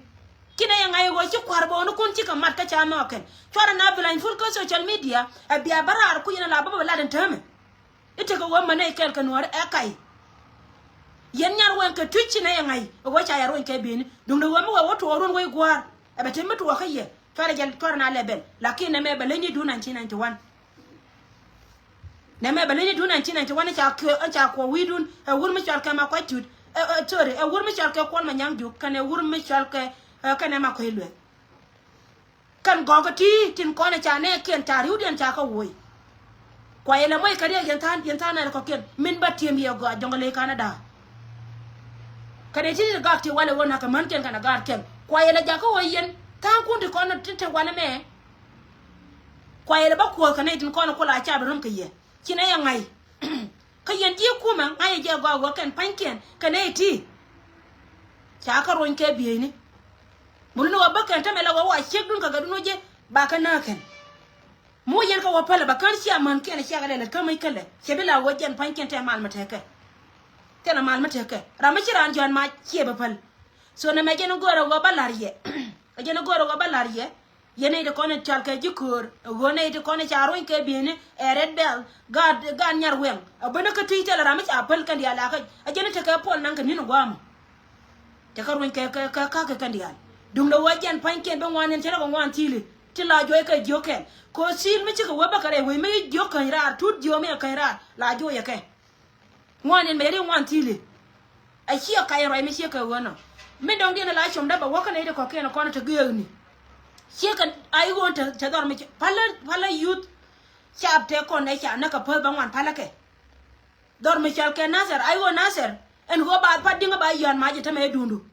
Ci nɛ yɛ ŋa̱c ɣöö ci kua̱r bɔɔnikun cikɛ mat kä ca nhɔakɛn. Cuarɛ na bi lany ful kä social media. Ɛ bia bä raar ku yɛn a la bä bä lat ɛn täämɛ. I̱ tekɛ ɣöö mänɛ i̱ kɛɛl kɛ Nuääri ɛ ka̱y. Yɛn Nyarwɛŋ kɛ Tui ci nɛ yɛ ŋa̱c ɛ ɣöö ca yɛ ruɔ̱ny kɛ bieyni. Duundɛ ɣöö mi wɛ wä tuɔɔk ruɔ̱n wec gua̱a̱r ɛ bɛ te mi tuɔɔk kä yɛ. Cuarɛ jɛ, cuarɛ na lɛ ben. Lakin nɛmɛ bɛ leny ni duun nineteen ninety-one. Nɛmɛ bɛ leny ni duun nineteen ninety-one ca kuɔ, ca kuɔ wi̱i̱dun ɛ wur mi cɔal kɛ Makuac Tut. Ɛ, ɛ, sorry, ɛ wur mi cɔal kɛ Kuɔl Manyaŋ Juk kɛnɛ wur mi cɔal kɛ, ɛ, kɛnɛ Makuac Lueth. Kɛn gɔ̱kä ti tin kɔn ɛ ca nɛɛkiɛn ca ri̱wdiɛn ca kä woc. Kua yɛ lɛ moc kɛ riɛk yɛn tha̱a̱n, yɛn tha̱a̱n nɛn kɔ̱kiɛn min bä tiɛm yɛ gɔaa Jɔŋlɛy Canada. Kɛnɛ ti ti gak ti walɛ wä na̱k kɛ mänkiɛn kɛnɛ gaatkiɛn. Kua yɛ lɛ jakä wä yɛn tha̱a̱ŋkun ti kɔn ti te wanɛ mɛ. Kua yɛ lɛ bä kuɔth kɛ nɛy tin kɔn kula ca bi rum kɛ yɛ. Ci nɛ yɛ ŋa̱c. Kä yɛn ji̱ kumɛ ŋa̱cɛ jɛ gɔaa wä kɛn pa̱nykiɛn kɛ nɛy ti. Ca kä ruɔ̱ny kɛ bieyni. Mun ni wä bä kɛn tämɛ la wä wa ciekdun kɛ gɛdun wä jɛ ba kä nääkɛn. Mu yɛn kä wä pälɛ ba kän cia mänkiɛn cia kɛ lɛ lät kä mäc kälɛ cɛ bi la wä jɛn pa̱nykiɛn tɛ mal mi tekɛ. Tɛn a mal mi tekɛ ram mi ci raan jɔ̱a̱n ma ciɛ bä päl. So nɛ mɛ jɛn go̱o̱rɛ wä bä la̱r yɛ. Ɛ jɛn go̱o̱rɛ wä bä la̱r yɛ. Yɛn nɛy ti kɔn in cɔal kɛ ji̱ köör ɛ ɣöö nɛy ti kɔn in ca ruɔ̱ny kɛ bieyni ɛ Red Belt gaat, gaat Nyarwɛŋ. Ɛ bänä kä Tui thilɛ ram mi ca päl kɛn diaal a kä ɛ jɛn tekɛ puɔl naŋ kɛ ni̱n gua̱a̱mɔ. Tekɛ ruɔ̱ny kɛ, kɛ, kɛ ka̱k kɛ kɛn diaal. Duundɛ wä jɛn pa̱nykiɛn bi ŋuan in cɛ rɛ kɛ ŋuan thi̱i̱li ti la juɔc kɛ jiök kɛn. Kɛ ɣöö thi̱i̱l mi cikɛ wee bä kɛ rɛy wec mi jiök käny raar tut jiök mi ɛ käny raar la juɔc ɛ kɛ. Ŋuan in mɛ yɛ ri ŋuan thi̱i̱li. A ciɛ kac in ruac mi ciɛ kɛ ɣöö nɔ. Min dɔ̱ŋdiɛn ala com dee bɛ wäkä nɛy ti kɔ̱kiɛn kɔn te gëëkni. Ciɛ kɛ a i̱ ɣöö te, te dhɔr mi ci palä, palä youth. Cap te kɔn nɛ ca näk kɛ päth bä ŋuan palä kɛ. Dhɔr mi cɔal kɛ Nathɛr a i̱ ɣöö Nathɛr ɛn ɣöö ba pat di̱ŋä ba yɔ̱a̱n mac in tämɛ i̱ duundu.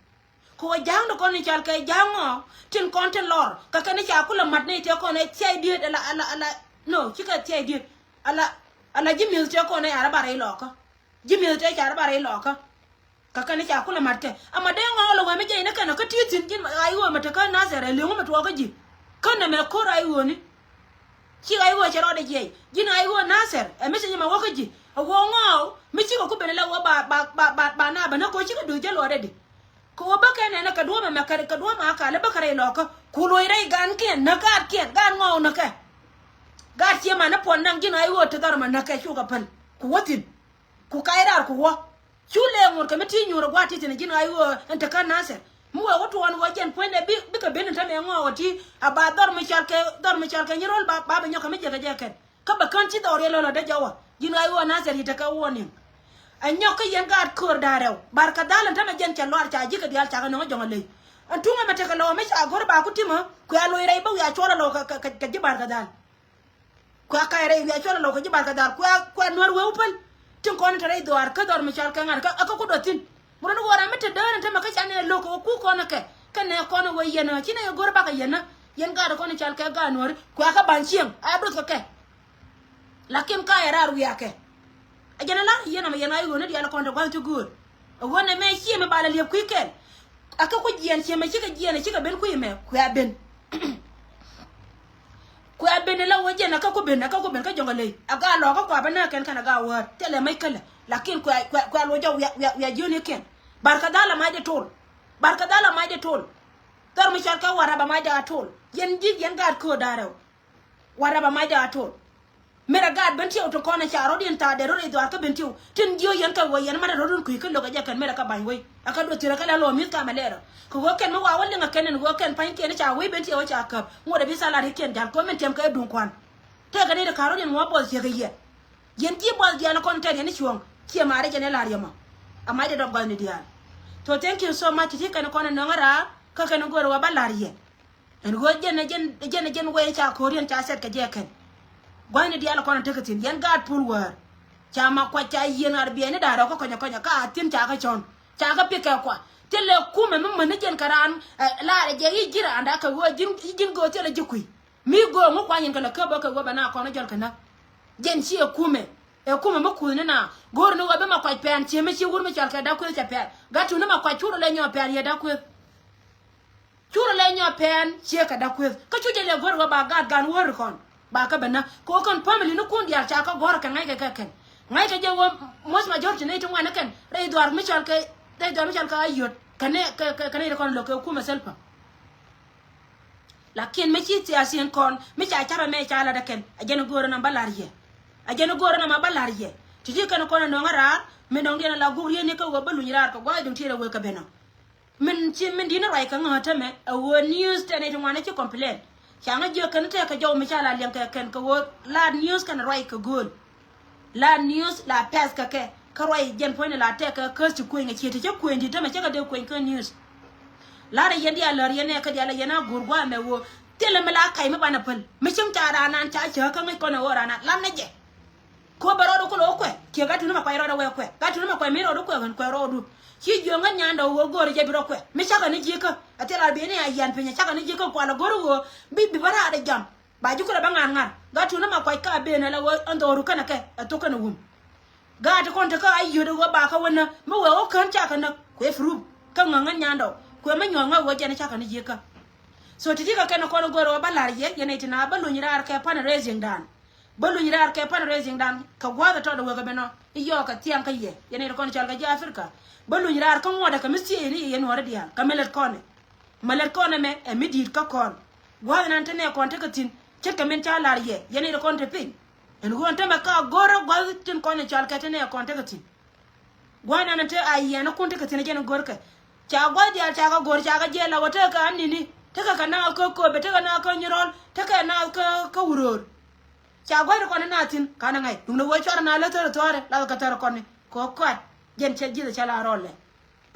Kɛ ɣöö ja̱a̱ŋ ti kɔn in cɔal kɛ ja̱a̱ŋ ɔ tin kɔn tin lɔr kɛ kɛn i̱ ca kulɛ mat nɛy te kɔn ɛ thia̱y diet ala, ala, ala. No cikɛ thia̱y diet. Ala, ala ji̱ mi̱eth tëë kɔn ɛ ca rɔ bar rɛy lɔkä. Ji̱ mi̱eth tëë ca rɔ bar rɛy lɔkä. Kä kɛn ca kulɛ ma̱tkɛ ama dee ŋɔɔl ɛ wee mi jiɛc ni kɛn kä ti̱i̱ thi̱n ji̱n ɣa̱c ɣöö mɛ te kä Nathɛr ɛ li̱eŋ mi tuɔɔk kä ji̱. Kä nɛmɛ ko̱r ɣa̱c ɣööni. Ci ɣa̱c ɣöö cɛ rɔɔdɛ jiɛc ji̱n ɣa̱c ɣöö Nathɛr ɛ mi ci nyɛ mɛ wä kä ji̱. Ɛ ɣöö ŋɔɔl mi cikɛ ku ben ɛ lɛ ɣöö ba, ba, ba, ba, ba na bä ni ko̱ cikɛ duth jɛ luɔtdɛ di. Kɛ ɣöö bäkɛ nɛnɛ kɛ duɔ̱ɔ̱p ɛmɛ kɛ, kɛ duɔ̱ɔ̱p ma kalɛ bäkɛ rɛy lɔkä. Ku loc rɛy gaankiɛn näk gaatkiɛn, gaat ŋɔɔk näkɛ. Gaat ciɛ man ni puɔn naŋ ji̱n ɣa̱c ɣöö te dhɔr ma näkɛ cukɛ päl. Ku wä thi̱n. Ku kac raar ku wä. Cu lɛ ŋot kɛ mi ti nyuur ɛ gua̱a̱t ti thi̱n ji̱n ɣa̱c ɣöö ɛn te kä Nathɛr. Mi wee wä tuɔɔn ɣöö jɛn puɔ̱nydɛ bi, bikɛ ben ɛn tämɛ ŋɔɔk ɛ ti a ba dhɔr mi cɔal kɛ, dhɔr mi cɔal kɛ nyi ro̱l ba, ba bɛ nyɔk kɛ mi jiɛkɛ jɛ kɛn. Kä bɛ kän ci dhɔriɛn lɔ̱lä dee jɔwä ji̱n ɣa̱c ɣöö Nathɛr yi̱t tekɛ warning. Ɛ nyɔk kä yɛn gaat köör da̱a̱ rɛw bar kɛ dhal ɛn tämɛ jɛn cɛ luaar ca ji̱ kɛ diaal ca kɛ nɔŋ ɛ Jɔŋlɛy. Ɛn tuŋ ɛmɛ tekɛ lɔw ɛmɛ ca go̱r ba ku timä. Kuɛ a loc rɛy bä wiaa cuɔl a lɔw kɛ, kɛ, kɛ, kɛ ji̱ Bar kɛ Dhal. Kuɛ a kac rɛy wiaa cuɔl a lɔw kɛ ji̱ Bar kɛ Dhal. Kuɛ a, kuɛ a nuäär wee wä päl. Tin kɔn in te rɛy dhuaar kä dhɔr mi cal kɛ ŋa̱t kä, kä ku dɔ̱thin. Ŋuɔ̱t ni ɣöö ram mi te däär in te mɛ kä ca nɛ lo̱k kɛ wä ku kɔn kɛ. Kä nɛ kɔn wä yɛn ɛ ci nɛ yɛ go̱r bakɛ yɛn ɛ. Yɛn gaat kɔn cal kɛ gaat nuääri. Kuɛ a kä ba̱ny cieŋ a duɔth kɛ kɛ. Lakin ka yɛ raar wiakɛ. A jɛn a lar yɛn amɛ yɛn a i̱ ɣöö ni diaal kɔn te gua̱th ti gööl. A ɣöö nɛ mɛ ciɛ mi ba lɛ liɛp kui̱ kɛl. A kä ku jiɛɛn ciɛ mɛ cikɛ jiɛɛn a cikɛ ben kui̱ mɛ kuɛ a ben. Kuɛ a ben a la wä jɛn a kä ku ben a kä ku ben kä jɔŋ a ley a ga lɔɔk kä kua bä nääk kɛn kɛn a ga wäär thilɛ mec kälɛ. Lakin kuɛ kuɛ kuɛ a luɔc jɔk wiak wiak wiak jiöni kɛn. Bar kɛ dhal a macdɛ tol. Bar kɛ dhal a macdɛ tol. Dhɔr mi cɔl kɛ warap a macdɛ a tol. Yɛn ji̱ yɛn gaat kööt da̱rɛw. Warap a macdɛ a tol. Merɛ gaat ben tiɛw ti kɔn ɛ ca rɔ̱diɛn thaat dee rɔ̱ rɛy dhuaar kä ben tiɛw tin jiö yɛn kɛ ɣöö yɛn mat rɔ̱dun kui̱ kä lo̱k ɛ jɛ kɛn merɛ kä ba̱ny wei. A kä duɔth thilɛ kä la lɔ mi̱th kamɛ lɛɛrä. Kɛ ɣöö kɛn mi wa wä liŋ ɛ kɛn ɛn ɣöö kɛn pa̱nykiɛn ca wei ben tiɛw ɛ ca käp ŋuɔ̱t ɛ bi thalar i̱ kiɛn ja̱l kɛ ɣöö min tiɛm kɛ duŋ kuan. Tëëkɛ ni ti ka̱r rɔ̱diɛn ŋuɔ buɔth ciek ɛ yɛ. Yɛn ji̱ buɔth diaal kɔn tɛt yɛn i̱ cuɔ̱ɔ̱ŋ ciɛ maari jɛn ɛ la̱r yɛ mɔ. A macdɛ dɔp gɔ̱thni diaal. So thank you so much ti ti kɛn kɔn ɛ nöŋä raar kä kɛn go̱o̱r ɛ wä bä la̱r yɛ. Ɛn ɣöö jɛn ɛ jɛn ɛ jɛn ɛ jɛn wee ca ko̱riɛn ca sɛt kɛ jɛ kɛn. Gua̱thni diaal kɔn ɛ tekɛ thi̱n yɛn gaat pul wäär. Ca ma kuac ca yieen ŋa̱r biɛɛni da̱a̱r rɔ̱ kä kɔnyɛ kɔnyɛ ka a thi̱n ca kä cɔ̱n ca kä pi̱k kɛ kua. Thilɛ kumɛ mi mäni jɛn kɛ raan. Ɛ, laarɛ jɛ i̱ ji̱ raanda kɛ ɣöö ji̱n ji̱n göök thilɛ ji̱ kui̱. Mi göök ŋu kuany in kɛ lɛ käp bä kɛ ɣöö bɛ na kɔn ɛ jɔl kɛ näk. Jɛn ci ɛ kumɛ ɛ kumɛ mi kuthni na. Go̱o̱r ni ɣöö bi ma kuac pɛn cië mi ci wur mi cɔal kɛ da̱k kueth cɛ pɛn gat tuuni ma kuac curɛ lɛ nyɔɔ pɛn yɛ da̱k kueth. Curɛ lɛ nyɔk pɛn ciek kɛ da̱k kueth kä cu jɛ lɛ go̱r ɣöö ba gaat gan wäär kɔn. Ba kä ben nä kɛ ɣöö kɛn family ni kun diaal ca kä gɔ̱r kɛ ŋa̱ckɛ kɛ kɛn. Ŋa̱ckɛ jɛ ɣöö most majority nɛy ti ŋuan ni kɛn rɛy dhuaar mi cɔl kɛ rɛy dhuaar mi cɔl kɛ a yöt kɛ nɛ kɛ kɛ nɛy ti kɔn lo̱k kɛ kumɛ thil päm. Lakin mi ci thiathiɛn kɔn mi ca ca̱pɛ mɛ ca lat ɛ kɛn a jɛn go̱o̱rä na ba la̱r yɛ. A jɛn go̱o̱rä na ma ba la̱r yɛ ti ti kɛn kɔn ɛ nɔŋä raar mi nɔŋdiɛn a la guk rieni kä ɣöö bä luny raar kɛ gua̱a̱th duŋ tiet ɛ wee kɛ ben nɔ. Min ci min di̱t ni ruac kɛ ŋäth tämɛ ɛ ɣöö news tɛn i̱ ti ŋuan i̱ ci complain. Ca ŋä jiök kɛn tɛk kɛ jɔw mi ca la liɛŋ kɛ kɛn kɛ ɣöö la news kɛn ruac kɛ gööl. La news la pɛth kɛ kɛ kä ruac jɛn puɔ̱nyni la tɛk kɛ käth ti kueny kɛ ciet ti cä kueny di̱t tämɛ cä kɛ dee kueny kä news. Larɛ yɛn diaal lär yɛn nɛ kä diaal yɛn a go̱o̱r gua̱a̱mɛ ɣöö thilɛ mi la kac mi banɛ päl mi cäŋ ca raan naan ca cäk kä ŋäc kɔn ɛ ɣöö raan naan lam nɛ jɛ. Kɛ ɣöö bɛ rɔɔdu kulɛ wä kuɛ kiɛ gat tuuni ma kuac rɔɔdɛ wee kuɛ gat tuuni ma kuac mi rɔɔdu kuɛ ɣän kuɛ rɔɔdu. Ci jiöŋ ɣän nyandɛ ɣöö go̱o̱rɛ jɛ bi rɔ kuɛ mi cakɛ ni ji̱kä. Ɛ thil raar bi ni a yian piny ɛ cakɛ ni ji̱kä kualɛ go̱r ɣöö bi bi bä raar ɛ jam. Ba ji̱ kulɛ bä ŋa̱r ŋa̱r gat tuuni ma kuac ka ben ɛ la ɣöö ɛn dhɔru kɛnɛ kɛ ɛ thok kɛnɛ wum. Gaat ti kɔn te kä a yio̱t ɛ ɣöö ba kä wä näk mi wee ɣöö kään cakɛ näk kuɛ proof kä ŋäŋ ɣän nyandɛ ɣöö kuɛ mi nyuɔ̱th ŋäk ɣöö jɛn ɛ cakɛ ni ji̱kä. So ti ti kɛ kɛn ɛ kɔn ɛ go̱o̱rɛ ɣöö bä la̱r yɛ yɛn ɛ ti na bä luny raar kɛ fundraising dan. Bä luny raar kɛ fundraising dan kɛ gua̱a̱th ɛ tɔt ɛ wek ɛ ben ɔ i̱ yɔɔk kɛ thiaŋ kä yɛ yɛn ɛ ti kɔn cɔal kɛ ji̱ Africa. Bä luny raar kä ŋuɔ̱t ɛ kɛ mi thiee ni yɛ yɛn wä ri diaal kɛ mi lät kɔn ɛ. Ma lät kɔn ɛmɛ ɛ mi di̱i̱t kä kɔn. Gua̱a̱th ɛnan te nɛ kɔn tekɛ thi̱n ce̱tkɛ min ca la̱r yɛ yɛn ɛ ti kɔn te piny. Ɛn ɣöö ɛn tämɛ ka go̱rä gua̱a̱th tin kɔn ɛ cɔal kɛ te nɛ kɔn tekɛ thi̱n. Gua̱a̱th ɛnan te a yiɛn ɛ kun tekɛ thi̱n ɛ jɛn ɛ go̱rkɛ. Ca gua̱a̱th diaal ca kɛ go̱r ca kɛ jiɛɛl la wä tekɛ kɛ anini tekɛ kɛ naath kä köpɛ tekɛ naath kä nyirɔl tekɛ naath kä kä wuröör. Ca gua̱c ri kɔn ni na thi̱n kanɛ ŋa̱c duŋdɛ wee cuarɛ na lä thäri thua̱rɛ lath kɛ thäri kɔn ni kɛ ɣöö kɔat. Jɛn cɛ ji̱th cɛ la rɔɔlɛ.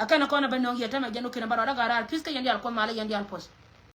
Ɛ kɛn kɔn ɛ bä nöŋ yɛ tämɛ jɛn wä ki̱n ɛ bä rɔɔdɛ gat raar pi̱th kä yɛn diaal kuɔth malä yɛn diaal puɔth.